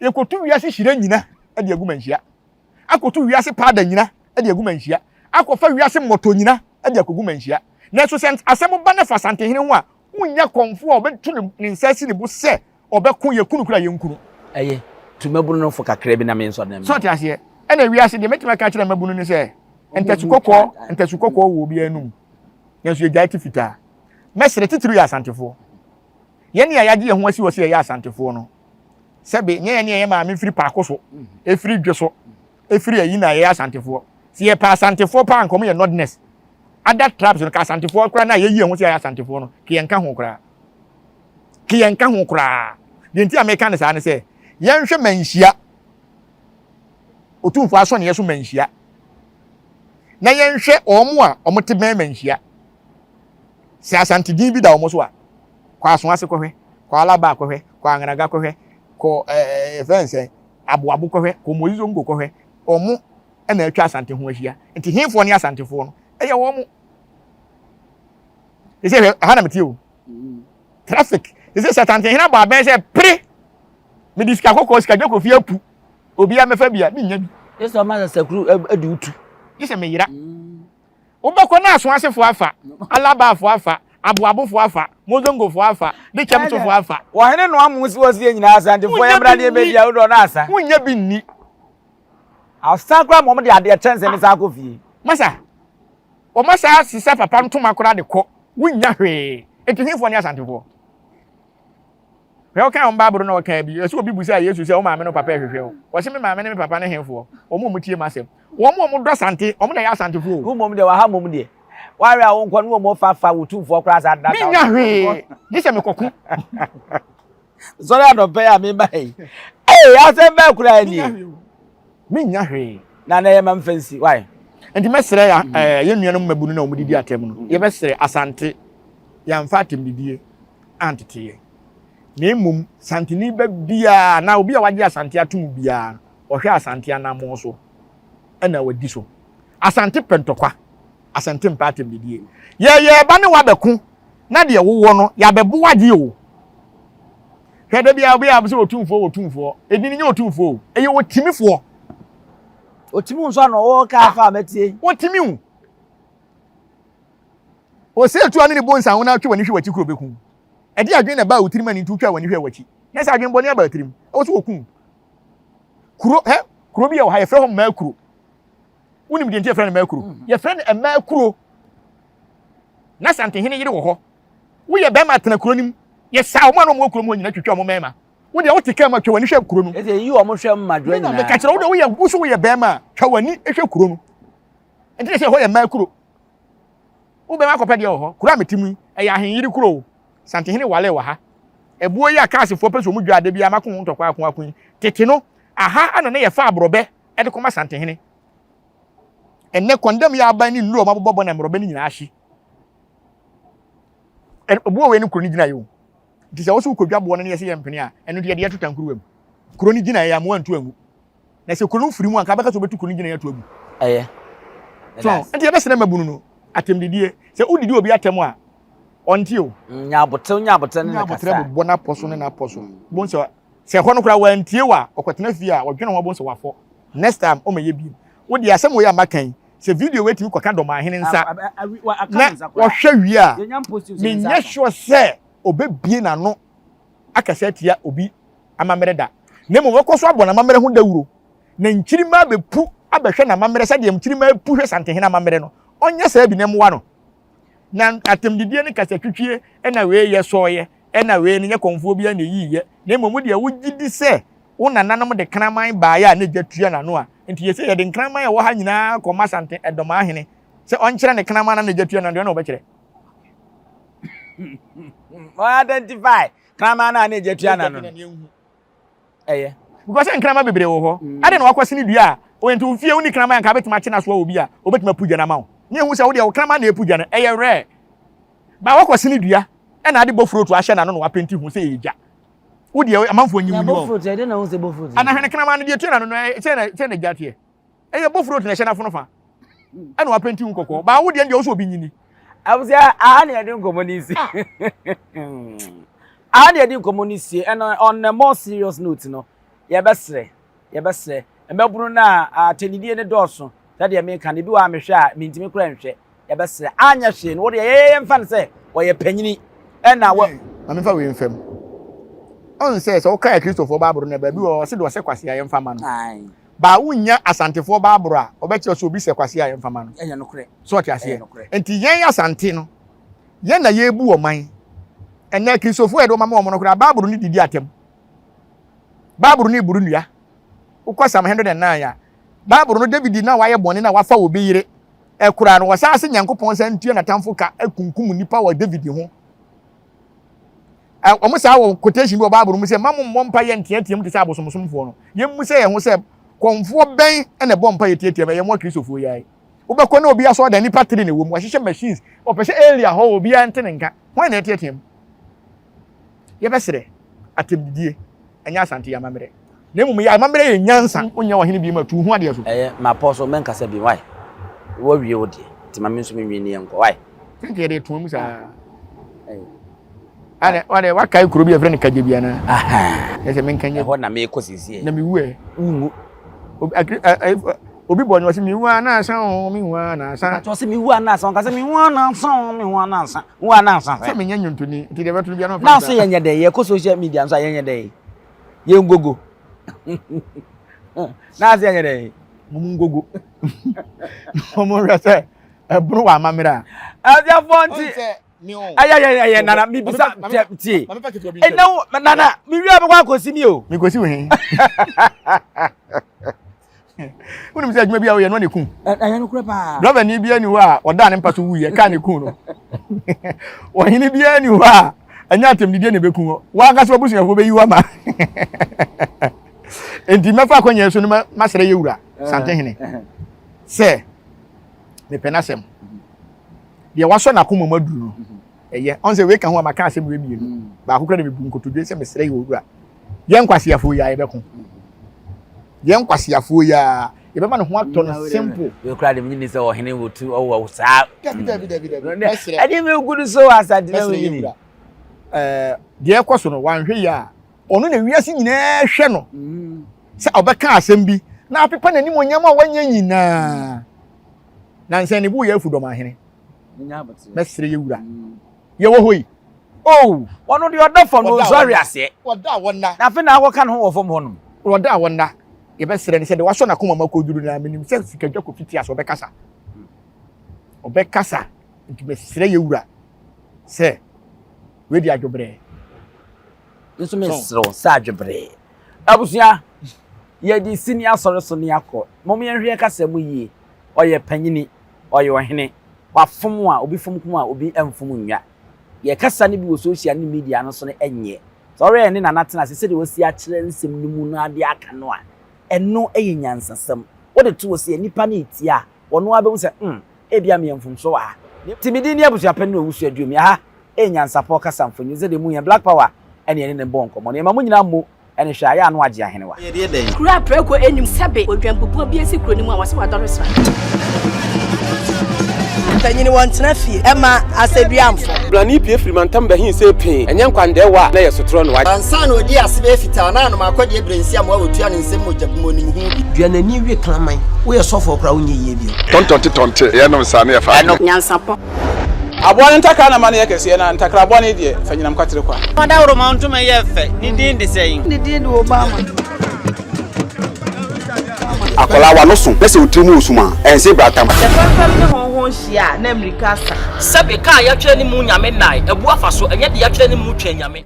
Yɛkɔtu wiase hyira nyina de agu manhyia. Akɔtu wiase paada nyina de agu manhyia. Akɔfa wiase mmɔtɔ nyina de akɔgu manhyia. Nanso sɛ asɛm ba na fa Asantehene ho a, wonnya kɔmfoɔ a ɔbɛtu ne nsa asi ne bo sɛ ɔbɛko, yɛku no koraa a yɛnku no. Ɛyɛ, tu mmabunu no fo kakra bi na me nso na. So ɔte aseɛ? Ɛna wiase deɛ mɛtumi aka akyerɛ mmabunu ne sɛ, ntasu kɔkɔɔ, ntasu kɔkɔɔ wɔ obiara anum, nanso yɛgyae te fitaa. Mɛsrɛ, titiriw yɛ Asantefoɔ. Yɛn a yɛagye yɛn ho asi hɔ sɛ yɛyɛ Asantefoɔ no, sɛbe nyɛ yɛn ne yɛn maame firi paako so, ɛfiri dwe so, ɛfiri ayi na yɛyɛ Asantefoɔ. Sɛ yɛpɛ Asantefoɔ paa nka wɔn yɛ Northerners. Other tribes no ka Asantefoɔ koraa na yɛyi yɛn ho sɛ yɛyɛ Asantefoɔ no, ka yɛnka ho koraa. Ka yɛnka ho koraa. Deɛ nti a meka no saa ne sɛ, yɛnhwɛ manhyia. Otumfoɔ asɔneɛ so manhyia. Na yɛnhwɛ wɔn a wɔte bɛn manhyia. Sɛ Asante din bi da wɔn so a, kɔ Asoase kɔhwɛ, kɔ Alaba kɔhwɛ, kɔ Angraga kɔhwɛ, kɔ ɛɛ fɛn sɛ Aboabo kɔhwɛ, kɔ Moizongo kɔhwɛ. Wɔn na atwa Asante ho ahyia. Nti hefoɔ ne Asantefoɔ no? Ɛyɛ wɔn. Ɛsɛ hwɛ, ɛha na mete o. Traffic. Ɛsɛ sɛ Asante hene abɔ abɛn sɛ pere. Mede sika kɔkɔɔ, sika dwakɔ fi apu. Obiara mɛfa bi a, mennya bi. Gye sɛ ɔma sasakuru adi wo tu. Gye sɛ meyera. Wobɛkɔ na Asoasefoɔ afa, Alabafoɔ afa, Aboabofoɔ afa, Mozongofoɔ afa, Dekyɛmtofoɔ afa. Ɔhene noa mo si wɔ sie nyinaa Asantefoɔ yɛ mmra deɛ bɛdi a wodɔ no asa. Wonnya bi nni. Asa koraa ma wɔn de adeɛ kyɛnse ne san kɔ fie. Masa, wɔn asa sisa papa ntoma koraa de kɔ, wonnya hwee. Enti hefoɔ ne Asantefoɔ? Hwɛ ɔkaa wɔn Bible no na ɔkaa bi. Ɛsɛ obi busaa Yesu sɛ, wo maame ne wo papa ɛhwehwɛ wo. Ɔse me maame ne me papa ne hefoɔ? Wɔn a wɔtie m'asɛm. Wɔn a wɔdɔ Asante, wɔn na ɛyɛ Asantefoɔ o. Wo mmom deɛ, waha mmom deɛ. Woahwɛ a wonkɔ ne wɔn fa fa wo tumfoɔ koraa saa dada. Mennya hwee, gye sɛ mekɔko. Sɔre anɔpa yi a meba yi. Ee, asɛm bɛɛ koraa nie. Mennya hwee. Na na ɛyɛ ma mfa nsi, why? Nti mɛsrɛ ya ɛɛ yɛn nuanom mmabunu na wɔn didi atɛm no. Yɛbɛsrɛ Asante, yɛamfa atɛmdidie antete yɛn. Na mmom Santeni ba biara anaa obi a wagye Asante atom biara no, ɔhwɛ Asante anammɔn so na wadi so. Asante pɛ ntɔkwa, Asante mpɛ atɛmdidie. Yɛyɛ ba ne wabɛko na deɛ wowɔ no yɛabɛbo wagye o. Hwɛ da biara obi a sɛ otumfoɔ otumfoɔ, edin nyɛ otumfoɔ o, ɛyɛ otimifoɔ. Otimi nso ano ɔwɔ kaa fa a mɛtie. Otimi o. Ose tu ano ne bo nsa ho na atwe w'ani hwɛ w'akyi kuro bɛku. Ɛde adwene na ɛbaa wo tirim a ne nti wotwaa w'ani hwɛɛ w'akyi. Na sɛ adwene bɔne aba tirim, ɛwɔ sɛ wɔku wo. Kuro, hɛ, kuro bi wɔ ha, yɛfrɛ hɔ mmaa kuro. Wonim deɛ nti yɛfrɛ no mmaa kuro? Yɛfrɛ no mmaa kuro. Na Santehene yere wɔ hɔ. Woyɛ bɛrima tena kuro no mu. Yɛsaa wɔn a na wɔwɔ kurom hɔ nyinaa twitwa wɔn mmarima. Wo deɛ wote kaa mu a twa w'ani hwɛ kuro no. Ɛsɛ yi wɔn hwɛ mmadwoa nyinaa. Meka kyerɛ wo deɛ woyɛ wo so woyɛ bɛrima a twa w'ani hwɛ kuro no. Nti na sɛ ɛhɔ yɛ mmaa kuro. Wo bɛrima akɔpɛ deɛ wɔ hɔ. Kuro a mete mu yi ɛyɛ ahenyere kuro o. Santehene wale wɔ ha. Ɛboɔ yi a kaasefoɔ pɛ sɛ wɔn dwa ada biara mako ho ntɔkwa ako ako yi. Tete no aha ana na yɛfa aborɔbɛ de kɔma Santehene. Ɛnɛ kɔndɛm yɛ aban ne nnuro a wɔabobɔ bɔ na mmorɔbɛ no nyinaa ahye. Ɛboɔ wei ne kuro no gyina yɛ o. Nti sɛ wo so wokɔdwa boɔ no ne yɛsɛ yɛmpene a, ɛno deɛ yɛde ato tankuruwa mu. Kuro no gyina yɛ amoa ntu angu. Na sɛ kuro no firi mu a, nka bɛka sɛ wobɛtu kuro no gyina yɛ ato agu. Ɛyɛ. So, nti yɛbɛsrɛ mmabunu no atɛmdidie. Sɛ wodidi obi atɛm a, ɔnte o. Mm, nya aboterɛ, nya aboterɛ ne ne kasa. Nya aboterɛ bobɔ n'apɔ so ne n'apɔ so. Bohu sɛ, sɛ ɛhɔ no koraa wantie wo a, ɔkɔtena fie a, ɔdwene ho bohu sɛ wafɔ. Next time ɔmmɛyɛ bio. Wo deɛ asɛm wei a maka yi, sɛ video wei tumi kɔka Dɔmahene nsa na ɔhwɛ wie a, menyɛ sure sɛ ɔbɛbue n'ano akasa atia obi amammerɛ da. Na mmom ɔbɛkɔ so abɔ n'amammerɛ ho dawuro, na nkyirimma abɛpu abɛhwɛ n'amammerɛ sɛdeɛ nkyirimma pu hwɛ Santehene amammerɛ no. Ɔnyɛ saa bi na ɛmmoa no. Na atɛmdidie ne kasatwitwie na wei yɛ sɔeɛ, ɛna wei no nyɛ kɔmfoɔ biara na ɛyiiɛ, na mmom wo deɛ wogye di sɛ wo nananom de kraman baeɛ a na gya tua n'ano a, nti yɛsɛ yɛde nkraman a ɛwɔ ha nyinaa kɔma Asante Ɛdɔmaa hene sɛ ɔnkyerɛ ne kraman na na gya tua n'ano deɛ ɔna ɔbɛkyerɛ. Identify kraman na na gya tua n'ano. Ɛyɛ. Because sɛ nkraman bebree wɔ hɔ. Mm. Adɛn na wakɔ sini dua a, ɔyɛ nti ofie woni kraman anka abɛtumi akye n'asoa wɔ bi a, obɛtumi apu dwa no ama wo. Ne ehu sɛ wo deɛ wo kraman na epu dwa no, ɛyɛ rare. Ba wakɔ sini dua, ɛna ade bofrot ahyɛ n'ano na wapenti ho sɛ ɛyɛ gya. Wo deɛ amanfoɔ nyi wo ni hɔ. Ana hwene kraman no deɛ tua n'ano no sɛ na sɛ na gya teɛ. Ɛyɛ bofrot na ɛhyɛ n'afono fa. Ɛna wapenti ho kɔkɔɔ. Ba wo deɛ deɛ wo sɛ obi nyini. Abusua aha na yɛde nkɔmmɔ no si. Aha na yɛde nkɔmmɔ no sie ɛna on a more serious note no yɛbɛsrɛ yɛbɛsrɛ mmabunu no a atɛnidie no dɔɔso sɛdeɛ meka no ebi wɔ a mehwɛ a mentumi kora nhwɛ yɛbɛsrɛ anyɛ hwee no wodeɛ yɛyɛ yɛmfa no sɛ wɔyɛ panyini ɛna wɔ. Ma memfa wei mfam. Ɔn sɛ sɛ wokae Akristofoɔ Bible no baabi wɔ ɔse deɛ ɔsɛ kwasea yɛmfa ma no. Ba wonnya Asantefoɔ Bible a ɔbɛkyerɛ sɛ obi sɛ kwasea yɛmfa ma no. Ɛyɛ nokorɛ. So ɔte aseɛ? Nti yɛn Asante no yɛn na yɛrebu ɔman. Ɛnɛ Kristofoɔ yɛde wɔn ama wɔn no koraa Bible no didi atɛm. Bible no eburu nnua. Wokɔ Psalm 109 a Bible no David na wayɛ bɔne na wafa obi yere ɛkoraa no wɔsan ase Nyankopɔn san ntua n'atamfo ka akunkum nnipa wɔ David ho. Wɔn saa wɔ quotation bi wɔ Bible mu sɛ mma mo mmɔ mpa yɛ nteateam te sɛ abosomsomfoɔ no. Yɛmmu sɛ yɛn ho sɛ kɔmfoɔ bɛn na ɛbɔ mpa yɛ teateam ɛyɛ mo akristofoɔ yi ara. Wobɛkɔ na obi asɔredan nnipa tiri na ɛwɔ mu wɔahyehyɛ machines wɔpɛ sɛ area hɔ obiara nte ne nka. Hwan na ɛteateam? Yɛbɛsrɛ atɛmdidie ɛnyɛ Asante yɛ amammerɛ na mmom yɛ amammerɛ yɛ nyansa. Wonyɛ ɔhene bi ma tu ho adeɛ so. Ɛyɛ mapɔ so mɛnkasa bi why wawie wo deɛ nti ma me nso menwie ne yɛnkɔ why. Sɛ nka yɛde toa mu saa. Ade wade wakae kuro bi a yɛfrɛ no Kagye bi anaa? Ɛsɛ menka nyɛ. Ɛhɔ na mekɔ siesie. Na mewu ɛ. Wonwu. Obi bɔ nnwom ɔsɛ mewu a na asa o mewu a na asa. Ɔsɛ mewu a na asa ɔka sɛ mewu a na asa o mewu a na asa. Wo a na ansa sɛ. Sɛ menyɛ nnwontoni nti deɛ ɛbɛto no biara na ɔfa Na so yɛnyɛ dɛ yɛkɔ social media nso a yɛnyɛ dɛ yɛn gogo. Na ase yɛnyɛ dɛ. Mo mu ngogo. Mo nhwɛ sɛ ɛbono wɔ amammerɛ a. Abusuafoɔ nti ɛyɛ ɛyɛ ɛyɛ nana mibisa tie ɛnɛ wo nana mi wia bɛkɔ akɔsi mi o. Mi kɔsi wo he. Wonim sɛ adwuma bi a woyɛ no na eku. Ɛyɛ nokorɛ paa. Drɔbani biara ni hɔ a ɔdaa ne mpa so wuiɛ kaa ne ku no. Ɔhene biara ni hɔ a ɛnyɛ atɛmdidie na ɛbɛku hɔ. W'ankasa w'abusuafoɔ bɛyi wo ama. Enti mɛfa akwannya so no masrɛ yɛ wura Santehene sɛ mepɛ n'asɛm. Deɛ wasɔ n'akoma mu aduru no ɛyɛ. Ɔn sɛ wei ka ho a maka asɛm wei mmienu. Baako koraa na mebu nkotodwe sɛ mesrɛ yɛ owura. Yɛn nkwaseafoɔ yi a yɛbɛko. Yɛn nkwaseafoɔ yi a yɛbɛma ne ho atɔ no simple. Wei koraa de menyini sɛ ɔhene wɔ tu ɔwɔ saa. Dabi dabi dabi dabi. Mɛsrɛ. Ɛdeɛ megu no so wɔ asante na Mɛsrɛ yɛ menyini. wura. Ɛɛ deɛ ɛkɔ so no wanhwɛ yie a ɔno na wiase nyinaa hwɛ no sɛ ɔbɛka asɛm bi na apepa n'animuonyam a wanya nyinaa. Nansa ne bo yɛ afu dɔm ahene. Mɛsrɛ yɛ wura. Yɛwɔ hɔ yi. Oh! Ɔno deɛ ɔda fam no ɔnsɔ ahwe aseɛ. Ɔda a wɔnna. Na afei na akɔka ne ho wɔ fam hɔnom. Ɔda a wɔnna. yɛbɛsrɛ ne sɛ deɛ wasɔ n'akoma mu akɔduru no a menim sɛ Sikadwa Kofi te ase ɔbɛkasa. Ɔbɛkasa nti mesrɛ yɛ wura sɛ wei de adwobrɛ. Nso mesrɛ wo sɛ adwobrɛ. Abusua, yɛde si ne asɔre so ne akɔ. Mom yɛnhwɛ yɛn kasa mu yie. Ɔyɛ panyini, ɔyɛ ɔhene. Wafom a, obi fom kum a, obi mfom nnwa. Yɛ kasa no bi wɔ social ne media no so no nyɛ. Sɛ ɔhwɛ yɛne Nana tena ase sɛdeɛ wasi akyerɛ nsɛm no mu no ade aka no a, ɛno yɛ nyansasɛm. Wode to hɔ sɛ nnipa no retie a, wɔn ara bɛhu sɛ, hmm, ebia meyɛ mfomsoɔ wɔ ha. Nti me din ne Abusuapanin Owusu Aduomi. Aha yɛ Nyansapɔ Kasa Mfonyin sɛdeɛ muhu yɛn Black Power ɛne yɛne no bɔɔ nkɔmmɔ no. Yɛma mo nyinaa mmo ɛne hwɛ a, yɛ ano agye ahenewa. Kuro a prako nnim sɛbe odwanbubuo bi asi kuro no mu a wɔse wadɔre sra. Mpanyin wɔntena fie ɛma asɛduamfo. Brane pue firi mantam bɛhe sɛ pee, ɛnyɛ nkwandɛɛwa a na ɛyɛ sotorɔ na wagye. Ansa na ɔdii ase bɛyɛ fitaa na anom akɔdeɛ berɛ nsi amoa wɔtua ne nsam mogya bi mu ɔnim ho bi. Dua n'ani we kraman. Woyɛ sɔfoɔ koraa wonyɛ yie bio. Tɔntɔnte tɔnte, yɛnom saa na yɛfa adwene. Nyansapɔ. Aboa no ntakra na ma no yɛ kɛseɛ, na ntakra bɔne deɛ, fa nyinam kwatere kwa. Ɔdawuroma ntoma yɛ fɛ, ne din de sɛn? Ne din de Obama. Akwadaa w'ano so na sɛ wo tiri mu wɔ sum a, ɛnse bratam. Sɛ fɛmfɛm ne hɔnhɔn hyia a, na mmirika asa. Sɛbe, ka a yɛatwerɛ ne mu Nyame nnae, abu afa so, ɛnyɛ deɛ yɛatwerɛ ne mu Twɛn Nyame.